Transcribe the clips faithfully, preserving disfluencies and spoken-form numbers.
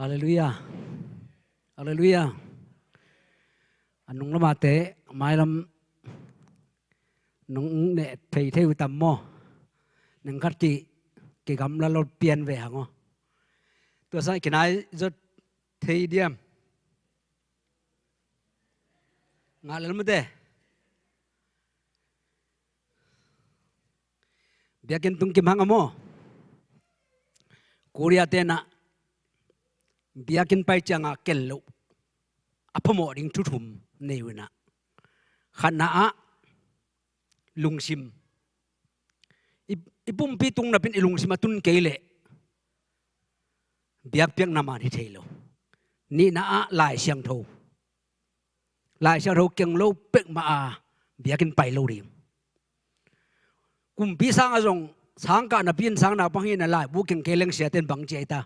Halleluiah. Halleluiah. A nung lamate mailam nong neh phei thei uh tam maw? Neng khat ki, kigamla lo pian ve hang aw. Tua sang i kinai zot thei diam? Ngah lel mate. Biakinn tung kim hang a maw? Korea tenah biakinn pai ciangah ken loh a phamawh ding thu thum nei uh inah, khatna ah lungsim. I, i pumpi tung napin i lungsim a tun kei leh biakpiakna man hi thei lo. Nihna ah Lai Siangtho. Lai Siangtho keng lo pekmah a biakinn pai lo ding. Kumpi sangah zong sangkah napi in sang naupang hi inah laibu keng kei leng siate in bang ci ai ta?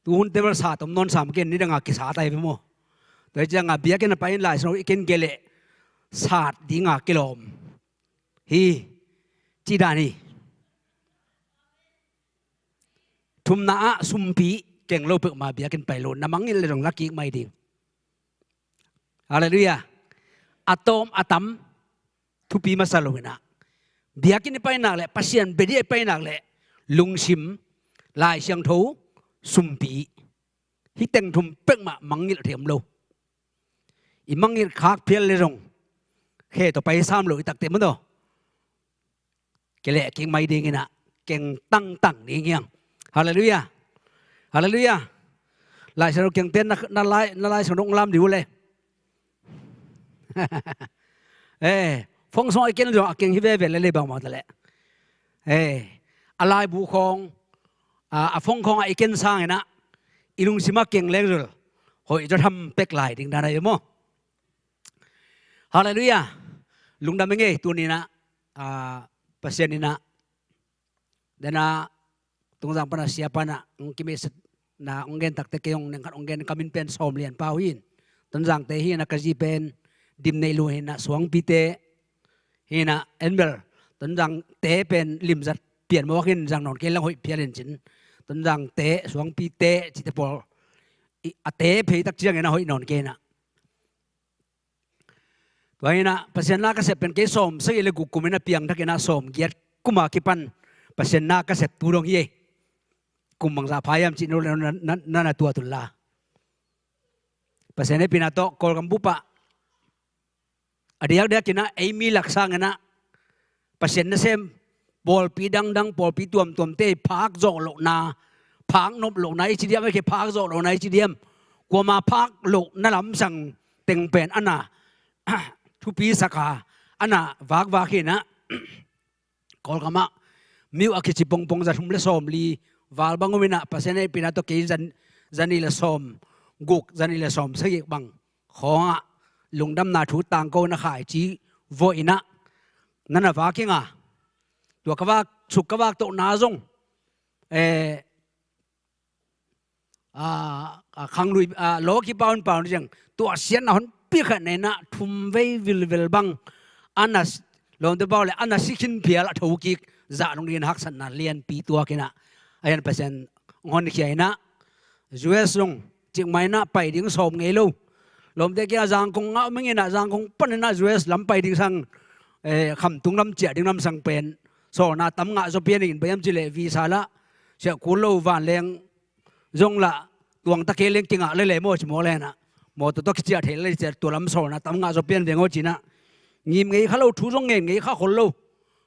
Tuhunte bel sat om nawn sam ken, nidangah kisat ai ve maw? Tua hi ciangah biakinn a pai in Lai Siangtho i ken kei leh sat dingah kilawm hi ci dan hi. Thumna ah sumpi, keng lo pekmah biakinn pai lo, na mangngilh le zong la kik mai ding. Halleluiah. A tawm a tam thupi masa lo inah, biakinn i pai nak leh, Pasian bia ding i pai nak leh lungsim, Lai Siangtho, sumpi, hih teng thum pekmah mangngilh thei om lo. I mangngilh khak phial le zong khe tawh pai sam lo i takte maw taw. Kileh kik mai ding inah, keng tangtang ding hiang. Halleluiah. Halleluiah. Lai Siangtho kengte na, na lai, na Lai Siangtho hong lam dih uh le. Eh, phone sungah i ken zong a keng hi veve le lei bangmah ta leh. Eh, a laibu khawng, a, a phone khawngah i ken sang inah i lungsim a keng leng zul hoih zaw tham pek lai ding dan ahi maw? Halleluiah. Lungdam i ngei tuninah, a, Pasian inah dena Tonzang pana sia pana hong kimeisatna hong gen takte kei hong neng khat hong gen, ka min pen Sawm Lian Pau hi in. Tonzangte hi inah, ka zi pen Dim Nei Lu hi inah, Suangpite hi inah, en bel Tonzangte pen limzat pian mawk in zang nawn kei leng hoih phial in cin. Tonzangte, Suangpite cite pawl a te phei tak ciang inah hoih nawn kei inah. Tua inah Pasian na ka sep pen kei sawm sagih le guk kum inah piangthak inah sawm giat kuma kipan Pasian na ka sep tu dong hi ei. Kum bangzah pha hiam cih na, na, na, na tuat unla, Pasian hehpihna tawh Kawlgam bupah a diakdiak inah ei mi lak sang inah Pasian nasem pawlpi dangdang, pawlpi tuamtuamte phak zawh lohna, phak nop lohna i ci diam, a khe phak zawh lohna i ci diam, kuama phak lohna lamsang teng pen a na thupi sak a, a na vakvak hi inah, Kawlgamah mi uh a kici pongpong za thum le sawm li val bang om inah, Pasian hehpihna tawh kei zan, za nih le sawm guk, za nih le sawm sagih bang khawngah lungdamna thu tangko na khaici vawh inah, na na vak ing a. Tua ka vak, suk ka vak tohna zong, eh, a, a, khanglui, a, lawki pau in pau ni ciang, tua siatna honpi khat nei inah thum vei vilvel bang a na, lawmte pau le a na si khin phial a thokik zah dong dingin haksatna lianpi tuak inah, a hian Pasian hong honkhia inah, U S zong cikmah inah pai ding sawm ngei lo. Lawmte kiangah Zangkong ngah om ing inah, Zangkong pan inah U S lam pai ding sang, eh, khamtung lam ciah ding lam sang pen sawlna tam ngah zaw pian ing in, bang hiam cih leh visa lah siah kul lo, vanleng zong lah tuang ta kei leng kingah lele maw ci mawk le inah, mawtaw tawh kiciah theih lele ciah, tua lam sawlna tam ngah zaw pian veng aw ci inah, ngim ngei kha lo, thu zong ngen ngei kha khol lo.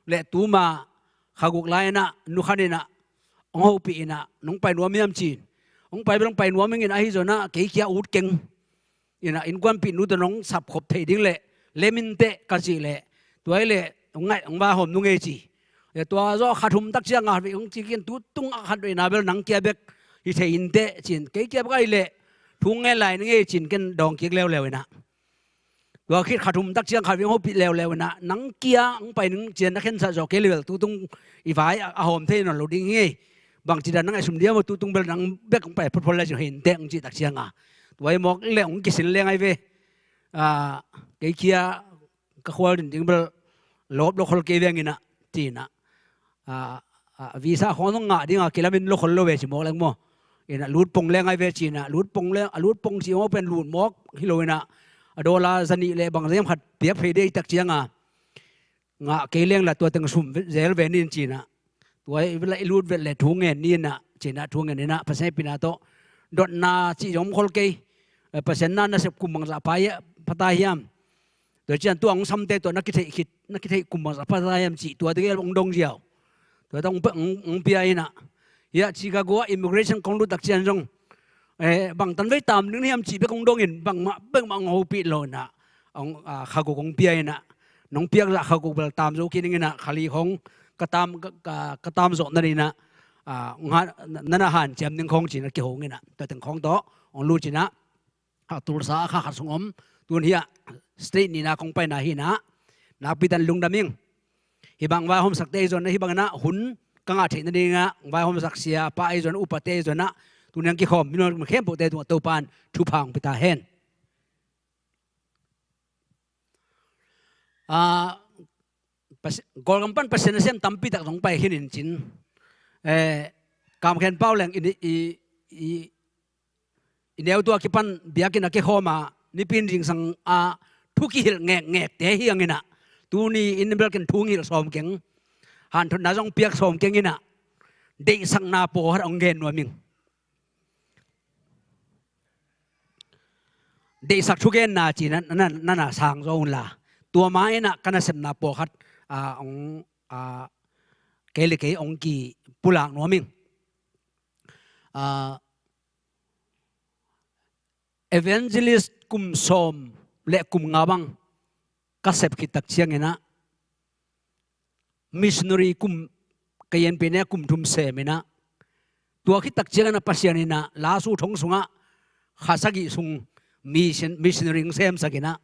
Le tuma kha guk lai inah Nu Khan inah hong hopih inah, nong pai nuam hiam ci in. Hong pai bel hong pai nuam ing in, ahi zongin ah kei kia ut keng inah, innkuanpih nu tawh nong sapkhop theih ding leh lem inteh ka cih leh, tua hi leh hong ngaih, hong va hawm nung ei ci. Tua zawh kha thum tak ciang a khat vei hong ci kik in, tu tung a khat veina bel nang kia bek hi thei inteh ci in, kei kia bek ahih leh thu ngen lai ning ei ci in ken dawng kik leuleu inah. Tua khit kha thum tak ciang khat vei hong hopih leuleu inah, nang kia hong pai ning ci in, na khensat zawh kei leh bel tu tung i vai a, a hawm thei nawn lo ding hi ei. Bangci dan nang a sum diam aw, tu tung bel nang bek hong pai photphot lai ci in, hei inteh hong cih tak ciang a, tua hi mawk leh hong kisin leng ahi ve. A, kei kia ka khual din ding bel lawp lo khol kei veng inah ci inah, a, a, visa khawng zong ngah ding a kilamin lo khol lo ve ci mawk leng maw. Inah lutpong leng ai ve cinah, lutpong leng, a lutpong cih mawk pen lutmawk hi lo inah, a dollar zanih le bang zem khat piak phei dei tak cianga ngah kei leng la tua teng sum zel ve nin cinah, tua i lut vet le thu ngen ninah cinah, thu ngen inah Pasian pina tawh dotna cih zong om khol kei. Pasian na nasep kum bangzah pai pha ta hiam? Tua cian tua hong samte tua na kitheih khit, na kitheih kum bangzah pha ta hiam cih tua tegel hong dong ziau. Tua tawh hong pia inah, hiah Chicago ah immigration kong lut tak cian zong bang tan vei tam ding hiam cih bek hong dongin bangmah bangmah hong hopih lo inah, hong khaguk hong pia inah, nong piak zah khaguk bel tam zo kei ning inah, khali khong ka tam, ka tam zawh na ding inah, nana hanciam ding khong cinah kihong inah, tua teng khong tawh hong lut cinah, a Tulsa a kha khat sung om, tun hiah state nihna kong paina hi inah, nakpi tan lungdam ing. Hih bang vaihawmsakte ahi zong inah, hih bang inah hun ka ngah theih nading inah vaihawmsak siapa ahi zong inah, upate ahi zong inah, tuni a kikhawm mino khempeuhte tungah Topa'n thupha hong pia ta hen. Kawlgam pan Pasian nasem tampi tak zong pai khin in cin, Kam Khen Pau leng i neutu a kipan biakinn a kikhawm a, Nipi in Zingsang a thu kihilh ngekngekte hi hang inah, tuni in bel ken thu hong hilh sawm keng, hanthotna zong piak sawm keng inah, deihsakna pawlkhat hong gen nuam ing. Deihsak thugenna cinah nana sang zaw unla, tua ma inah ka nasepna pawlkhat hong, kei le kei hong kipulak nuam ing. Evangelist kum sawm le kum nga bang ka sep khit tak ciang inah, missionary kum, ka yenpene kum thum sem inah, tua khit tak ciang inah Pasian inah Lasu thong sungah kha sagih sung missionary hong semsak inah,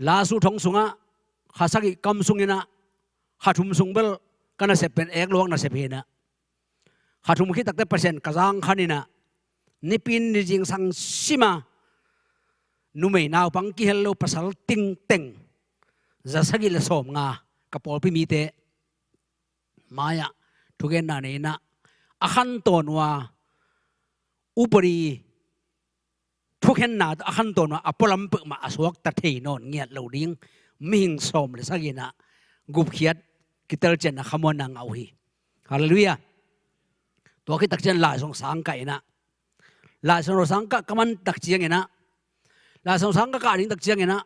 Lasu thong sungah kha sagih kam sung inah, kha thum sung bel ka nasep pen ekluak nasep hi inah, kha thum khit takte Pasian ka zangkhan inah, Nipi in Zingsang sima numei naupang kihel lo pasal tingteng za sagih le sawm nga ka pawlpi mite mai-ah thugenna nei inah, a khantawn uh a upadi thukhenna a khantawn uh a pualam peuhmah a suakta thei nawn ngiat lo ding mihing sawm le sagih inah gupkhiat kitelcianna khamuanna ngah uh hi. Halleluiah. Tua khit tak ciang Laisong sang kah inah, Laisong sang kah ka man tak ciang inah, Laisong sang ka kah ding tak ciang inah,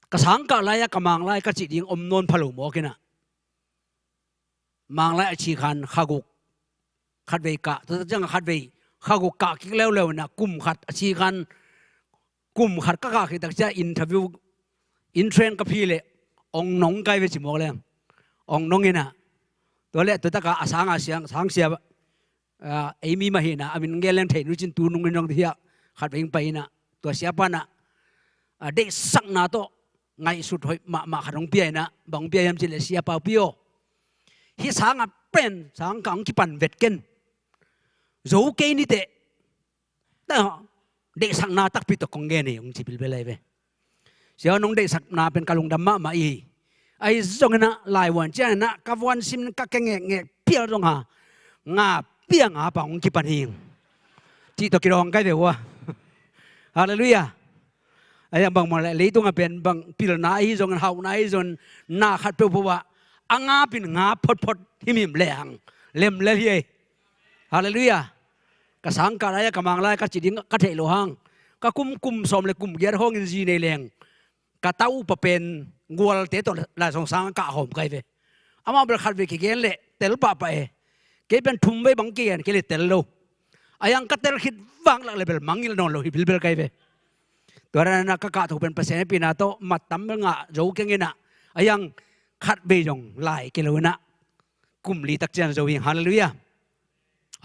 ka sang kah lai-ah ka Manglai ka cih ding om nawn pha lo mawk inah, Manglai a cikhan kha guk khatvei kah, tua tak ciang khatvei kha guk kah kik leuleu inah, kum khat a cikhan, kum khat ka kah khit tak ciang interview, in train ka phi leh hong nong kai ve ci mawk leng, hong nong inah, tua leh tua takah a sang a siang, sang sia, ei mi mah hi inah, a min gel leng thei nu cin tu nung in zong hiah khatvei hong pai inah, tua siapa inah deihsakna tawh ngaihsut hoih mahmah khat hong pia inah, bang hong pia hiam cih leh, Siapa upi aw, hih sang a pen sang kah hong kipan vet ken, zo kei niteh, deihsakna takpi tawh kong gen hi, hong ci bilbel ahi ve. Sia, nong deihsakna pen ka lungdam mahmah hi. Ahi zong inah laivuan ciang inah ka vuan sim ka kengekngek pial zong ha, nga pia nga pang hong kipan hi, cih tawh kidawng kai ve ua. Halleluiah. Ahi zong bangmah leh leitung a pen bang pilna ahi zong, hauhna ahi zong, na khat peuhpeuh ah a ngap in ngap photphot himhim lehang lemlel hi ei. Halleluiah. Ka sang kah lai-ah ka Manglai ka cih ding ka theih loh hang, ka kum, kum sawm le kum giat hawngin zi nei leng, ka ta upa pen gualte tawh Laisong sang a kah hawm kai ve. Amah bel khatvei kigen leh tel pahpah e. Kei pen thumvei bang kigen kei leh tel lo. Ahi hang ka tel khit vang lak le bel mangngilh nawn lo hi bilbel kai ve. Tua dan inah ka kah thu pen Pasian hehpihna tawh mat tam bel ngah zo keng inah, ahi hang khatvei zong lai kei lo inah, kum li tak ciang zo hi. Halleluiah.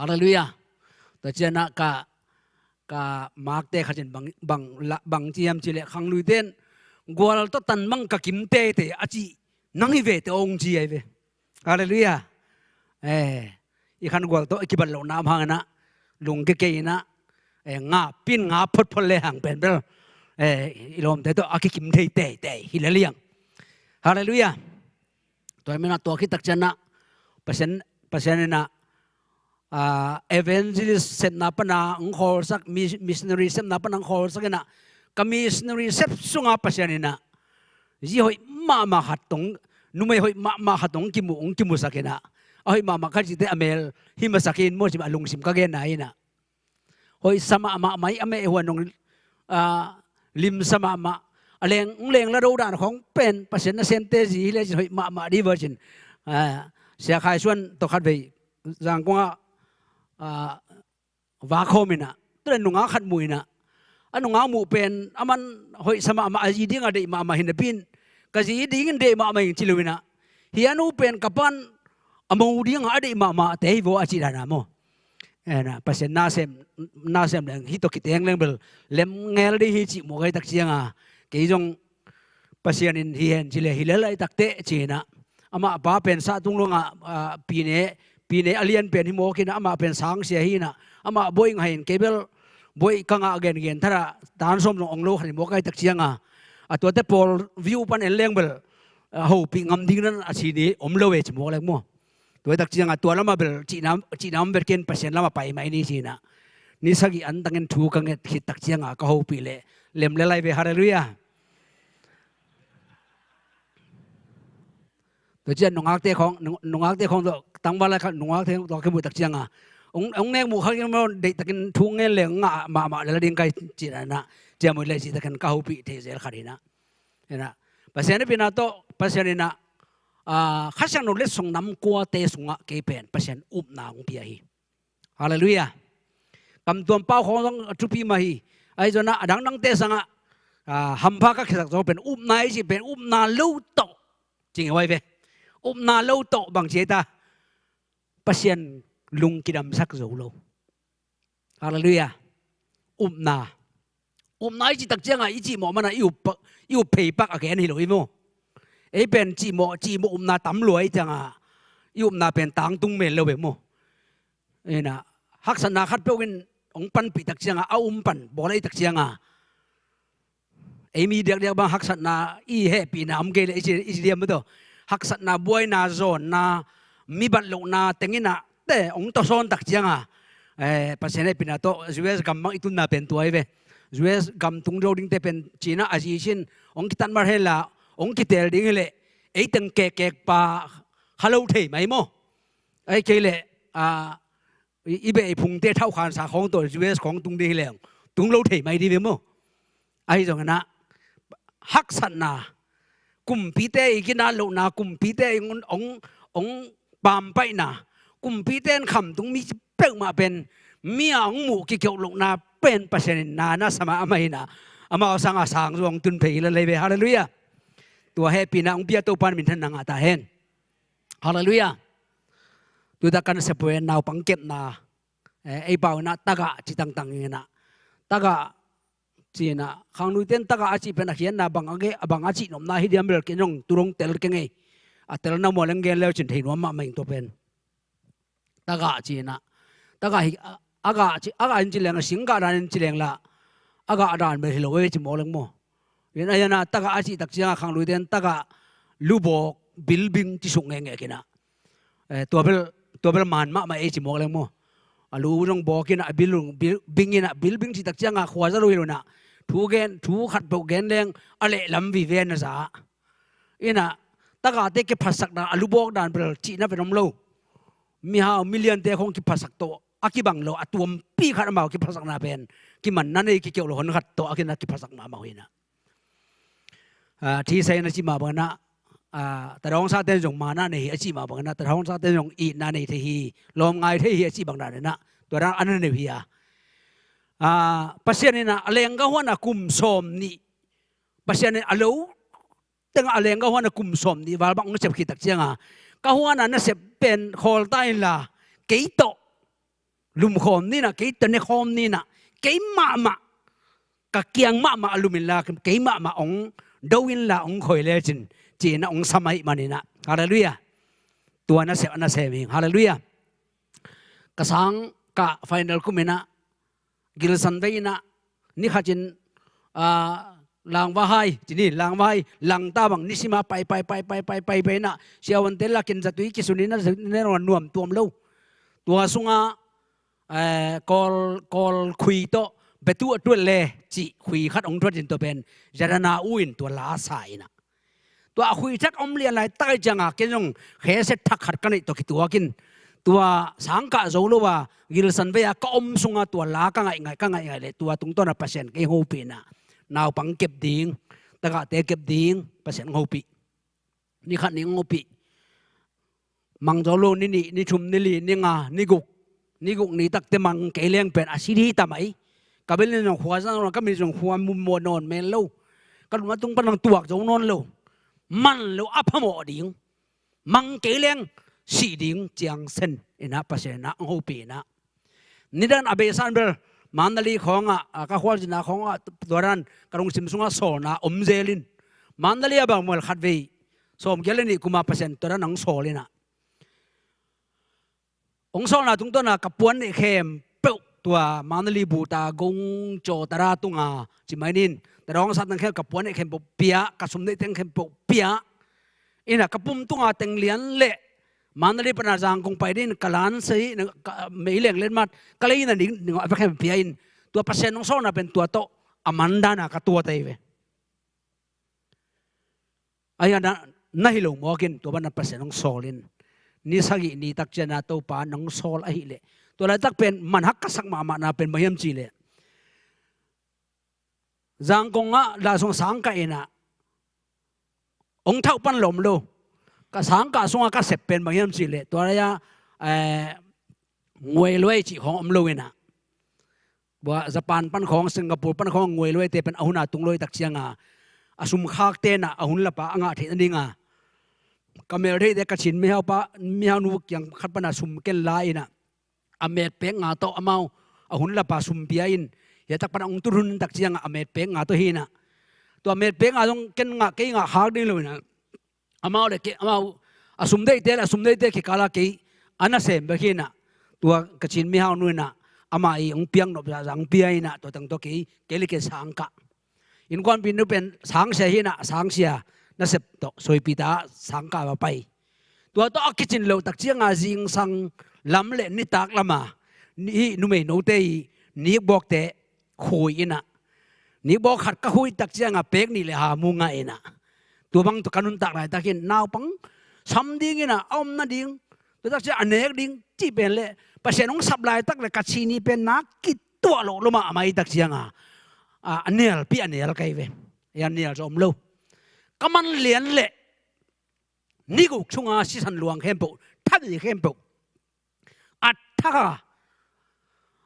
Halleluiah. Tua ciang inah ka, ka makte khat in bang, bang, bang ci hiam cih leh, khangluite in gual tawh tan bang ka kim teitei a cih nang hi ve teh aw, hong ci ahi ve. Halleluiah. I khan gual tawh i kibat lohna om hang inah, lungkia kei inah, ngap in ngap photphot lehang pen bel i lawmte tawh a kikim thei teitei hi lel hi hang. Halleluiah. Tua hi menah tua khit tak ciang inah Pasian, Pasian inah ah, evangelist sepna pana hong khawlsak, mi-, missionary sepna pana hong khawlsak inah, ka missionary sep sunga Pasian inah zi hoih mahmah khat tawh, numei hoih mahmah khat tawh hong kimu, hong kimusak inah, a hoih mahmah khat cihte a mel hi masak in maw, ci a lungsim ka genna inah. Hoih sa mahmah mai a meh huan hong, ah, limsa mahmah. A leng, hong leng la do dan khawng pen Pasian nasemte zi hi lecin hoih mahmah dih va cin. Ah, Sia Khai Suan tawh khat vei Zangkong ah, ah, vakhawm inah, tu le nungak khat mu inah, a nungak muh pen a man hoih sa mahmah, a zi dingah deih mahmah hi napi in, ka zi dingin deih mahmah hi ci lo inah, hi a nu pen ka pan a mo dingah a deih mahmah te hi vaw a cih dana maw. Ena, Pasian nasem, nasem leng, hih tawh kiteng leng bel lem ngel ding hi cih mawk a, hih tak cianga kei zong Pasian in hi hen ci le, hi lel a, hih tak teh ci inah, amah pa pen sahtung lungah, ah, pine, pine a lian pen hi mawk inah, amah pen sangsia hi inah, amah boih ngah in, kei bel boih ka ngah gengen thara tan sawm zong ong lo khat hi mawk a, hih tak cianga a tuate pawl view pan en leng bel, ah, hopih ngam ding nan a ci ni om lo e ci mawk leng maw. Tua hih tak cianga tua lamah bel cihna, cihna om vet kei in, Pasian lamah pai mai ni ci inah, ni sagih antangin thu ka nget khit tak cianga ka hopih leh lem le lai ve. Halleluiah. Tua ciang nungakte khawng, nung-, nungakte khawng tawh, tangval lai khat nungakte khawng tawh kimuh tak cianga hong, hong nek muh khat in maw, deihtakin thu ngen leng ngah mahmah lel ding ka hi cih inah, ciamui le cihtakin ka hopih thei zel khat inah. Inah, Pasian hehpihna tawh, Pasian inah, ah, Kha Siangtho letsong nam kuate sungah kei pen Pasian upna hong pia hi. Halleluiah. Kamtuam pau khawng zong a thupi mah hi. Ahi zongah a dangdangte sangah, ah, hampha ka khiasak zong pen upna i cih pen upna lo tawh ci ngei huai ve. Upna lo tawh bang ci ei ta, Pasian lung kidamsak zo lo. Halleluiah. Upna. Upna i cih tak cianga i cihmawh mana i up, i up pheipak a gen hi lo i maw. Ei pen cihmawh, cihmawh upna tam lua i cianga i upna pen tangtung mel lo ve maw. Inah, haksatna khatpeuh in hong panpih tak cianga a um pan bawl a i tak cianga, ei mi diakdiak bang haksatna i hehpihna om kei leh i ci, i ci diam maw taw. Haksatna, buaina, zawnna, mi bat lohna teng inah te hong tawsawn tak cianga, eh, Pasian hehpihna tawh U S gam bang i tunna pen tua hi ve. U S gam tung zo dingte pen ci inah a zi sin hong kitat mar hen la, hong kiteel ding hi leh ei teng kekkek pa kha lo thei mai maw. Ei kei leh, ah, i, i beh i phungte thauhkhansa khawng tawh U S khawng tung ding hi leng tung lo thei mai ding ve maw. Ahi zong inah haksatna, kumpite i kinat lohna, kumpite i hong, hong, hong pampaihna, kumpite in khamtung mi peuhmah pen mi a hong muh kikeuh lohna pen Pasian in na na sa mah amah inah, amau sangah sang zong hong tun phei hi lel hi ve. Halleluiah. Tua hehpihna hong pia Topa in minthanna ngah ta hen. Halleluiah. Tuta kan sepue naupang kepna, eh, ei pau inah tagah ci tangtang inah, tagah ci inah, khangnuite in tagah a cih pen a khiatna bang a ge, bang a cih nopna hi diam bel kei zong tu dong tel keng ei. A telna mual leng gen leu cin thei nuam mahmah ing tua pen. Tagah ci inah, tagah hi, a, agah ci, agah in ci leng, a singgah dan in ci leng la, agah dan bel hi lo e ci mawk leng maw. Inah, inah tagah a cih tak cianga khangnuite in tagah lubawk, bilbing ci suk ngekngek inah, eh, tua bel, tua bel man mahmah ei ci mawk leng maw. A lu zong bawk inah, a bil, bil, bing inah, bilbing cih tak cianga khuaza lo hi lo inah, thu gen, thu khatpeuh gen leng a lehlam vive na za. Inah, tagahte kiphatsakna, a lubawk dan bel cihna pen om lo. Mihau miliante khawng kiphatsak tawh a kibang lo, a tuampi khat amau kiphatsakna pen kimanna nei, kikeuh lo hon khat tawh a kinah kiphatsak mahmah uh inah. Ah, thisai na cih mah bang inah, ah, tadawngsaten zong mana nei hi a cih mah bang inah, tadawngsaten zong itna nei thei hi, lawmngai thei hi a cih bang dan inah, tua dan a na nei uh hi a. Ah, Pasian inah a lenggah huan a kum sawm nih, Pasian in a lo tengah a lenggah huan a kum sawm nih val bang hong sep khit tak cianga, ka huan a nasep pen khawl ta inla, kei tawh lumkhawm ni inah, kei tawh nekhawm ni inah, kei mahmah, ka kiang mahmah a lum inla, kei mahmah hong do inla hong khoi lecin, ci inah hong sam ahih man inah. Halleluiah. Tua nasep, a nasem hi. Halleluiah. Ka sang ka final kum inah, Gilsan vei inah, ni khat in, ah, Langvahai, ci ni, Langvahai, Langta bang, nisima pai, pai, pai inah, siavuante lakin zatui kisun inah, zatui inah nuam tuam lo. Tua sungah, eh, kawl, kawl khui tawh, betu a tuat le cih khui khat hong thuat in tua pen, Yadana u in tua la sa inah. Tua a khui thak om lian laitak ahih ciangah, ken zong khese thak khat ka neih tawh kituak in. Tua sang kah zo lo a, gilsan vei a ka om sungah tua la ka ngaih ngaih, ka ngaih ngaih leh tua tungtawn a Pasian kei hopih inah. Naupang kep ding, tagahte kep ding, Pasian hopih. Ni khat ni hong hopih. Mang zo lo, ni nih, ni thum, ni li, ni nga, ni guk. Ni guk ni takte mang kei leng pen a si dih ta mai. Ka bel ni zong khua zang lo, ka mit zong khua mumua nawn men lo. Ka lung a tung pan zong tuak zo nawn lo. Man lo a phamawh ding. Mang kei leng si ding ciang sen inah Pasian inah hong hopih inah. Nidan a beisa in bel Mandalay khawngah, a, ka khualzinna khawngah tua dan ka lungsim sungah sawlna om zel in. Mandalay a bang mual khat vei sawmgiat le nih kum a Pasian tua dan hong sawl inah. Hong sawlna tungtawn a ka puan neih khempeuh tua Mandalay buta gong caw tara tunga ci mai nin. Tara hong sat teng khempeuh ka puan neih khempeuh pia, ka sum neih teng khempeuh pia. Inah ka pum tunga teng lian leh Mandalay pana Zangkong pai ding ka lan sei, na, ka, mei leng letmat, ka lei na ning, ning a va khem pia in. Tua Pasian hong sawlna pen tua tawh a man dana ka tuat ahi ve. Ahi a na, na hi lo mawk in, tua banah Pasian hong sawl in. Ni sagih ni tak ciana Topa nong sawl ahih leh. Tua laitak pen man hak ka sak mahmahna pen bang hiam cih leh. Zangkong ah la sung sang kah inah. Hong thauh pan lawm lo. Ka sang kah sungah ka sep pen bang hiam cih leh. Tua lai ah, eh, nguai luai cih khawng om lo inah. Bua Japan pan khawng, Singapore pan khawng nguai luaite pen a hun a tung luai tak cianga. A sum khakte inah, a hun lapa a ngah theih nadinga. Ka mel theite Kachin mihau pa, mihau nu kiang khat pana sum ken la inah. A metpek nga tawh amau a hun lapa sum pia in, hiatak pana hong tut hun tak cianga a metpek nga tawh hi inah. Tua metpek nga zong ken ngah, kei ngah khak ding lo inah. Amau le kei, amau a sum deihte le a sum deihte kikala kei a nasem bek hi inah. Tua Kachin mihau nu inah, amah i hong piak nop zahzah hong pia inah, tua teng tawh kei, kei le kei sang kah. Innkuanpih nu pen sangsia hi inah, sangsia nasep tawh soipi ta sangkah va pai. Tua tawh a kicin loh tak cianga zingsang lam le nitak lama ni, numei note i nikbawkte khui inah. Nikbawk khat ka khui tak cianga pek nih le ha mu ngah inah. Tua bang tawh ka nuntak laitakin naupang sam ding inah, a om nading, tua tak ciang a nek ding cih pen le Pasian hong sap laitak le Kachin i pen nak kituah loh lua mahmah i tak cianga. A, a nialpi a nial kei ve. A nial zaw om lo. Ka man lian leh ni guk sunga sisan luang khempeuh, thavi khempeuh, a thak a,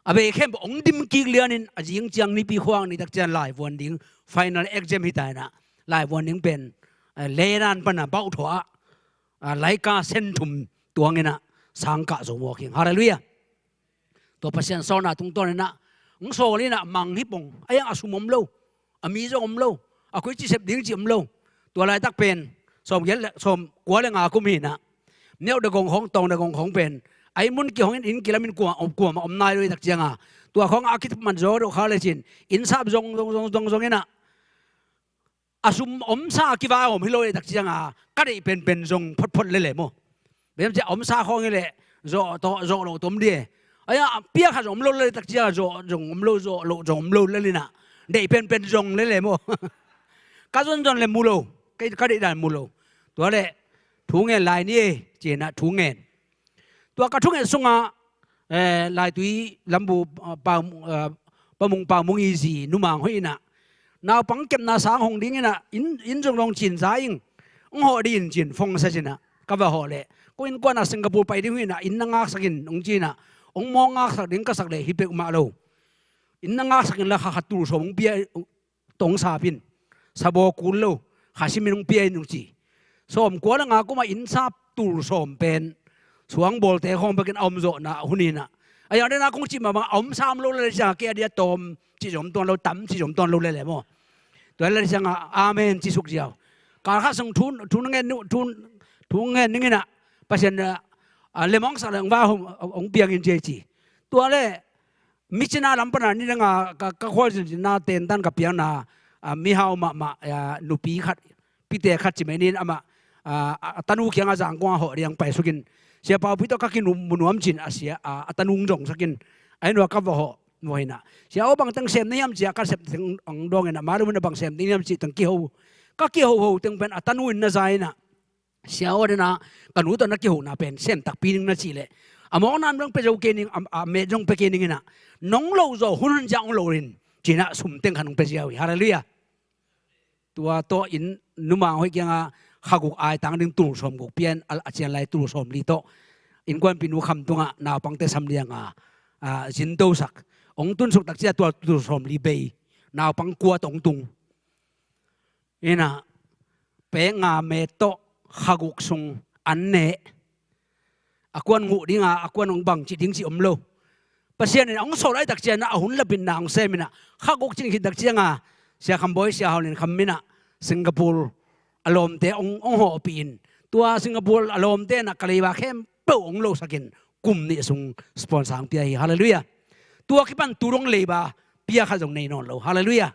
a bei khempeuh hong dim kik lianin a zing ciang nipi khuang ni tak ciang laivuan ding, final exam hi ta inah, laivuan ding pen, eh, lenan pana bauhthuah ah, ah, laika sen thum tuang inah sang kah zo mawk ing. Halleluiah. Tua Pasian sawlna tungtawn inah, hong sawl inah mang hi pong, a iang a sum om lo, a mi zong om lo, a koi ci sep ding ci om lo. Tua laitak pen sawmgiat le, sawmkua le nga kum hi inah. Niauh dagong khawng, tawng dagong khawng pen a inn mun kihong in, inn kilam in kuamah om, kuamah om nai lo i tak cianga. Tua khawng a kiman zaw deuh kha le cin, inn sap zong zong zong zong zong inah. A sum omsa a kivai om hi lo le tak cianga ka deih penpen zong photphot lele maw. Bem cia omsa khawng hi leh zawh tawh zawh loh tom die. Aia, a pia khat zong om lo le tak cia zawh zong om lo, zawh loh zong om lo le lina. Deih penpen zong lele maw. Ka zonzon le mu lo, ka, ka deih dan mu lo. Tua le thu ngen lai ni e, cina thu ngen. Tua ka thunget sungah, eh, Laitui lambu, ah, pau, ah, pamung paumung i zi numang hoih inah, naupang kepna sang hong ding inah, inn, inn zong dong cin za ing, hong hawh dih in cin, phone sa cinah ka va hawh leh, ko innkuan ah Singapore pai ding hoih inah, inn na ngaksak in hong cinah, hong mawng ngaksak ding ka sak leh hi peuhmah lo. Inn na ngaksak inla kha khat tul sawm hong pia, tong sap in, sabaw kul lo, kha simin hong pia in hong ci. Sawmkua le nga kumah inn sap tul sawm pen suangbawlte khawng bekin a omzawhna hun inah. A yang dena kong cih mahmah a om sam lo le le ciang a kei a dia tawm cih zom tuan lo, tam cih zom tuan lo le le maw. Tua le le ciang a amen cih suk ziau. Kal khat sung thu, thu ngen, thu, thu ngen ning inah Pasian a, a lemawngsak le hong va hong, hong piang in ci a ci. Tua le mi cina lam pana ni danga ka, ka khual zinzina tentan ka piangna, a, mihau mahmah, a, nupi khat, pite khat ci mai nin amah, a, a, a tanu kianga Zangkong a hawh diang paisukin, Sia Paupi tawh ka kimu nuam ci-in a sia a, a tanu hong zongsak in, a inn uah ka va hawh, va hawh in ah, Sia aw, bang teng sem na hiam ci-a ka sep teng hong dawng in ah, mah leh hun ah bang sem ding hiam cih teng kiho. Ka kihoho teng pen a tanu in na za in ah, Sia aw, den ah, ka nu tawh na kihona pen sem takpi ning na cih leh, a mawkna zong pia zo kei ning, a, a met zong pia kei ning in ah, nong lo zaw hun hun ciang hong lo in, ci-in ah sum teng khat hong pia ziau hi. Halleluiah. Tua tawh inn numang hoih kiangah kha guk aitang ding tul sawm guk pia in, a, a cian lai tul sawm li tawh innkuanpihnu kham tungah naupangte sam lianga, a, zintosak. Hong tunsuk tak ciang tua tul sawm li bei, naupang kua tawh hong tung. In ah, pek nga met tawh kha guk sung an neh. A kuan nguh ding a, a kuan hong bang cih ding cih om lo. Pasian in hong sawl lai tak ciangin ah, a hun lapinna hong sem in ah, kha guk cing khit tak ciangin ah, Sia Kham Bawi, Sia Hau Lian Kham in ah, Singapore a lawmte hong, hong hawhpih in, tua Singapore a lawmte in ah ka leiba khempeuh hong losak in, kum nih sung sponsor hong pia hi. Halleluiah. Tua kipan tu dong leiba pia khat zong nei nawn lo. Halleluiah.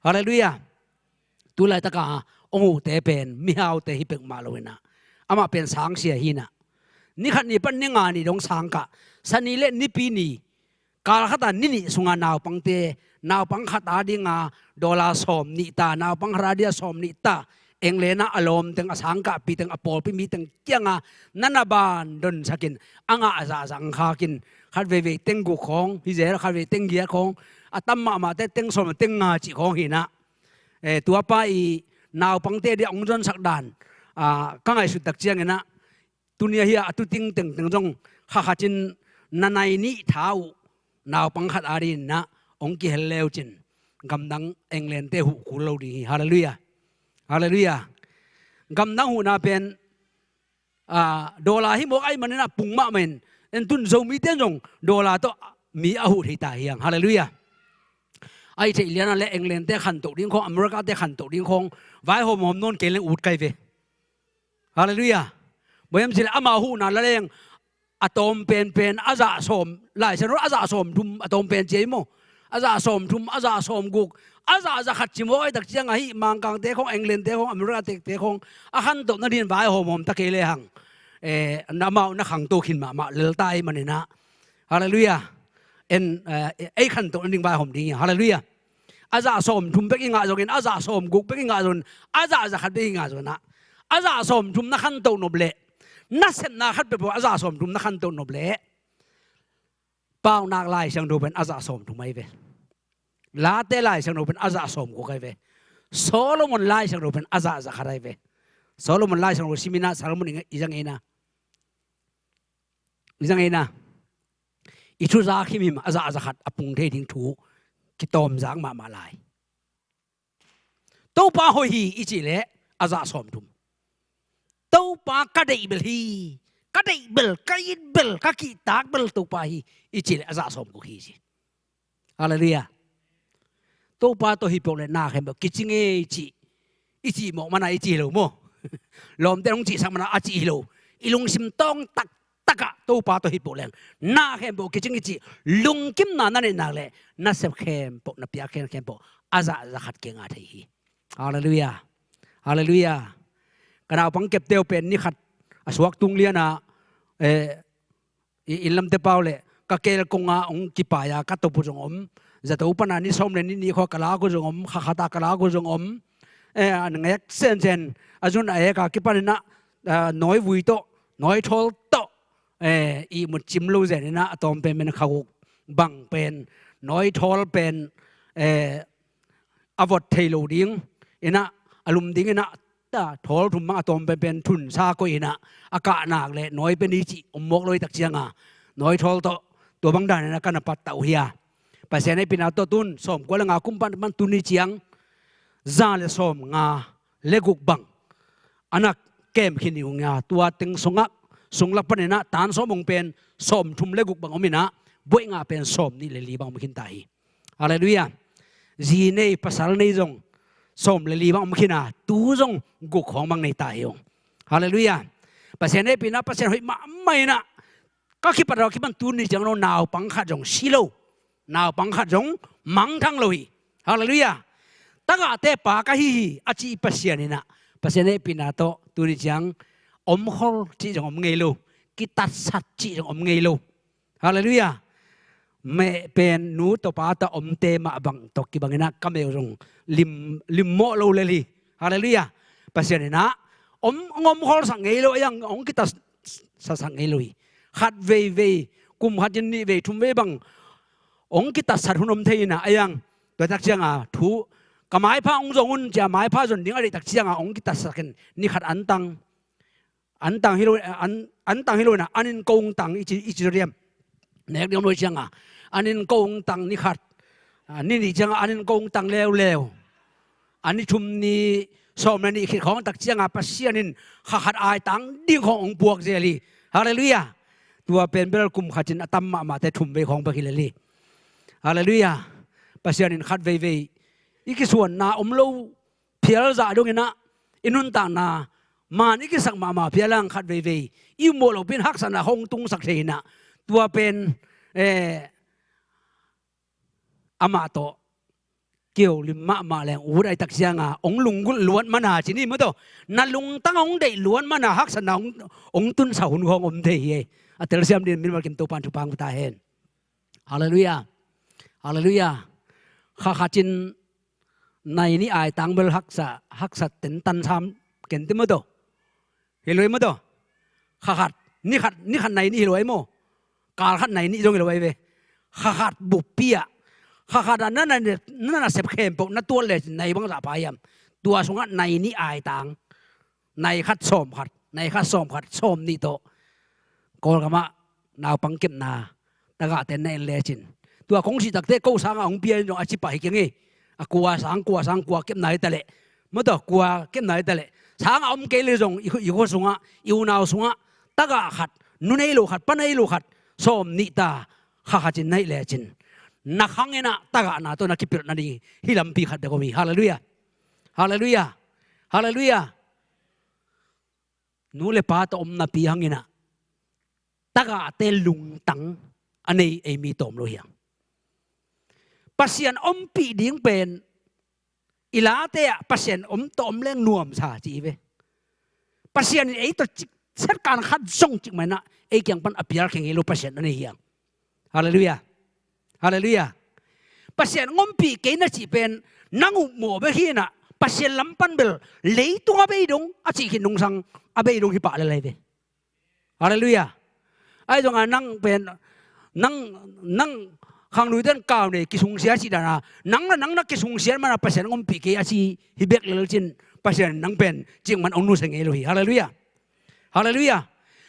Halleluiah. Tu laitak a hong uhte pen mihaute hi peuhmah lo in ah, amah pen sangsia hi in ah, ni khat ni pan ni nga ni dong sangkah, Sani leh Nipi ni, kal khat a ni nih sunga naupangte, naupang khat a dinga dollar sawm nih ta, naupang khat a dinga sawm nih ta, England ah a lawm teng, a sangkahpih teng, a pawlpi mi teng kiangah na na ban donsak in, a ngah a zahzah hong khak in, khat veivei teng guk khawng hi zel, khat vei teng giat khawng, a tam mahmahte teng sawm, teng nga cih khawng hi in ah, eh, tua pa i naupangte dia hong zonsak dan, ah, ka ngaihsut tak ciangin ah, tuni a hi a, a tuting tengteng zong kha khat in na nai nih tha uh, naupang khat a dingin ah hong kihel le uh cin, gamdang England-te huh kul lo ding hi. Halleluiah. Halleluiah. Gamdang huhna pen, a, dollar hi mawk ahih manin ah pung mahmah in, en tun Zomite in zong dollar tawh mi a huh thei ta hi hang. Halleluiah. Ahih theih lian ah leh England-te khantoh ding khawng, America-te khantoh ding khawng vaihawm hawm nawn kei leng ut kai ve. Halleluiah. Bang hiam cih leh amau huhna la leng a tawm penpen a zah sawm, Lai Siangtho a zah sawm thum a tawm pen ci hi maw. A zah sawm thum, a zah sawm guk, a zah za khat ci mawk ahih tak ciang ahi, Mangkangte khawng, England-te khawng, America-te khawng a khantoh nadingin vaihawm hawm ta kei lehang, eh, amau na khangto khin mahmah lel ta ahih manin ah. Halleluiah. En, eh, ei khantoh nading vaihawm ding hi. Halleluiah. A zah sawm thum bek i ngah zongin, a zah sawm guk bek i ngah zongin, a zah za khat bek i ngah zongin ah, a zah sawm thum na khantoh nop leh, na sepna khat peuhpeuh a zah sawm thum na khantoh nop leh, Paunak Lai Siangtho pen a zah sawm thum ahi ve. Late Lai Siangtho pen a zah sawm guk ahi ve. Solomon Lai Siangtho pen a zah za khat ahi ve. Solomon Lai Siangtho sim in ah, Solomon i za ngei na, i za ngei na, i thu zak himhim a zah za khat a pung thei ding thu kitawmzak mahmah lai. Topa hoih hi i cih leh a zah sawm thum. Topa ka deih bel hi, ka deih bel, ka it bel, ka kihtak bel Topa hi i cih leh a zah sawm guk hi ci. Halleluiah. Topa tawh hi peuh leh na khempeuh kici ngei ci, i cih mawk man a i cih hi lo maw. Lawmte hong cihsak man a a cih hi lo. I lungsim tawng taktak ah Topa tawh hi peuh leng na khempeuh kici ngei ci, lungkimna na neih nak leh na sep khempeuh, na piak khempeuh a zah za khat kiangah thei hi. Halleluiah. Halleluiah. Ka naupang kepte uh pen ni khat a suak tung lian ah, eh, i, inn lamte pau leh ka keel kong ah hong kipai a ka tawp uh zong om. Zato pan a ni sawm leh ni nih khawng ka lak uh zong om, kha khat a ka lak uh zong om. Eh, a ngek sensen, a zun a ek a kipan in ah, ah, nawivui tawh, nawithawl tawh, eh, ihmut cim lo zen in ah, a tawm penpen kha guk bang pen, nawithawl pen, eh, a vot thei lo ding in ah, a lum ding in ah, ta, thawl thum bang a tawm penpen thunsa koih in ah, a kah nak leh nawi pia ni cih om mawk lo ahih tak ciang a, nawithawl tawh tua bang dan in ah ka na pattah uh hi a. Pasian hehpihna tawh tun sawmkua leh nga kum pan, pan tuni ciang za leh sawmnga leh guk bang a na kem khin hi ung a, tua teng sungah, sung lak pan in ah tan sawm hong pen sawmthum leh guk bang om in ah, buaih ngah pen sawmnih leh li bang om khin ta hi. Halleluiah. Zi nei, pasal nei zong sawm leh li bang om khin a, tu zong guk khawng bang nei ta hi ung. Halleluiah. Pasian hehpihna, Pasian hoih mahmah in ah, ka kipat a kipan tuni ciang lo naupang khat zong si lo, naupang khat zong mangthang lo hi. Halleluiah. Tagahte pa ka hi hi a ci Pasian in ah, Pasian hehpihna tawh tuni ciang omkhol cih zong om ngei lo. kitatsat cih zong om ngei lo. Halleluiah. Meh pen nu tawh pa tawh omte mah bang tawh kibang inah ka meu zong lim, limmawh lo lel hi. Halleluiah. Pasian inah om, hong omkholsak ngei lo, a iang hong kitatsatsak ngei lo hi. Khat veivei, kum khatin nih vei, thum vei bang hong kitatsat hun om thei inah, a iang tua tak cianga thu ka maipha hong zong un cia, maipha zon ding a deih tak cianga hong kitatsakin ni khat antang, antang hi lo, an, antang hi lo inah an in kong tang i ci, i ci diam. Nek ding om lo cianga an in kong tang ni khat, a, ni nih cianga an in kong tang leuleu. A ni thum ni sawm le nih khit khawng tak cianga Pasian in kha khat aitang ding khawng hong puak zel hi. Halleluiah. Tua pen bel kum khatin a tam mahmahte thum vei khawng bek hi lel hi. Halleluiah. Pasian in khat veivei i kisuanna om lo phial zah donginah i nuntakna man i kisak mahmah phial ang khat veivei i muh lohpin haksatna hong tungsak thei inah tua pen, eh, amah tawh kio lim mahmah leng ut ai tak cianga hong lunggulh luat mana ci ni maw tawh, na lungtang hong deih luat mana haksatna hong, hong tunsak hun khawng om thei hi. A telsiam din min malkim Topan thupha hong pia ta hen. Halleluiah. Halleluiah. Kha khatin nai nih aitang bel haksa, haksat ten tan sam ken ti maw tawh. Hi lo hi maw tawh. Kha khat, ni khat, ni khat nai nih hi lo hi maw. Kal khat nai nih zong hi lo hi ve. Kha khat buppi ah, kha khat ah na, na, na, na sep khempeuh na tuat lecin nai bangzah pha hiam. Tua sungah nai nih aitang, nai khat sawm khat, nai khat sawm khat, sawm nih tawh Kawlgamah naupang kepna tagahte na en lecin, tua kong cih takte ko sangah hong pia in zong a ci pah hi keng hi. A kua sang, kua sang, kua kepna hi taleh, maw tawh, kua kepna hi taleh, sangah om kei le zong i, i khua sungah, i unau sungah tagah khat, nu nei lo khat, pa nei lo khat, sawm nih ta kha khatin na hih lecin, na khang inah tagahna tawh na kipilh nading hi lampi khat bek om hi. Halleluiah. Halleluiah. Halleluiah. Nu le pa tawh om napi hanginah tagahte lungtang a nei ei mi tawm lo hi hang. Pasian ompih ding pen i late ah Pasian om tawh om leng nuamsa ci hi ve. Pasian in ei tawh cik, setkan khat zong cik manah ei kiang pan a pial khia ngei lo Pasian a nei hi hang. Halleluiah. Halleluiah. Pasian hong ompih kei na cih pen nang upmawh bek hi inah Pasian lam pan bel leitung a bei dong a cih khit nungsang a bei dong hi pah lel hi ve. Halleluiah. Ahi zongah nang pen, nang, nang khangluite in kau nei kisungsia cih dana nang na, nang na kisungsia mana Pasian hong ompih kei a ci hi bek lel cin Pasian nang pen cik man hong nusia ngei lo hi. Halleluiah. Halleluiah.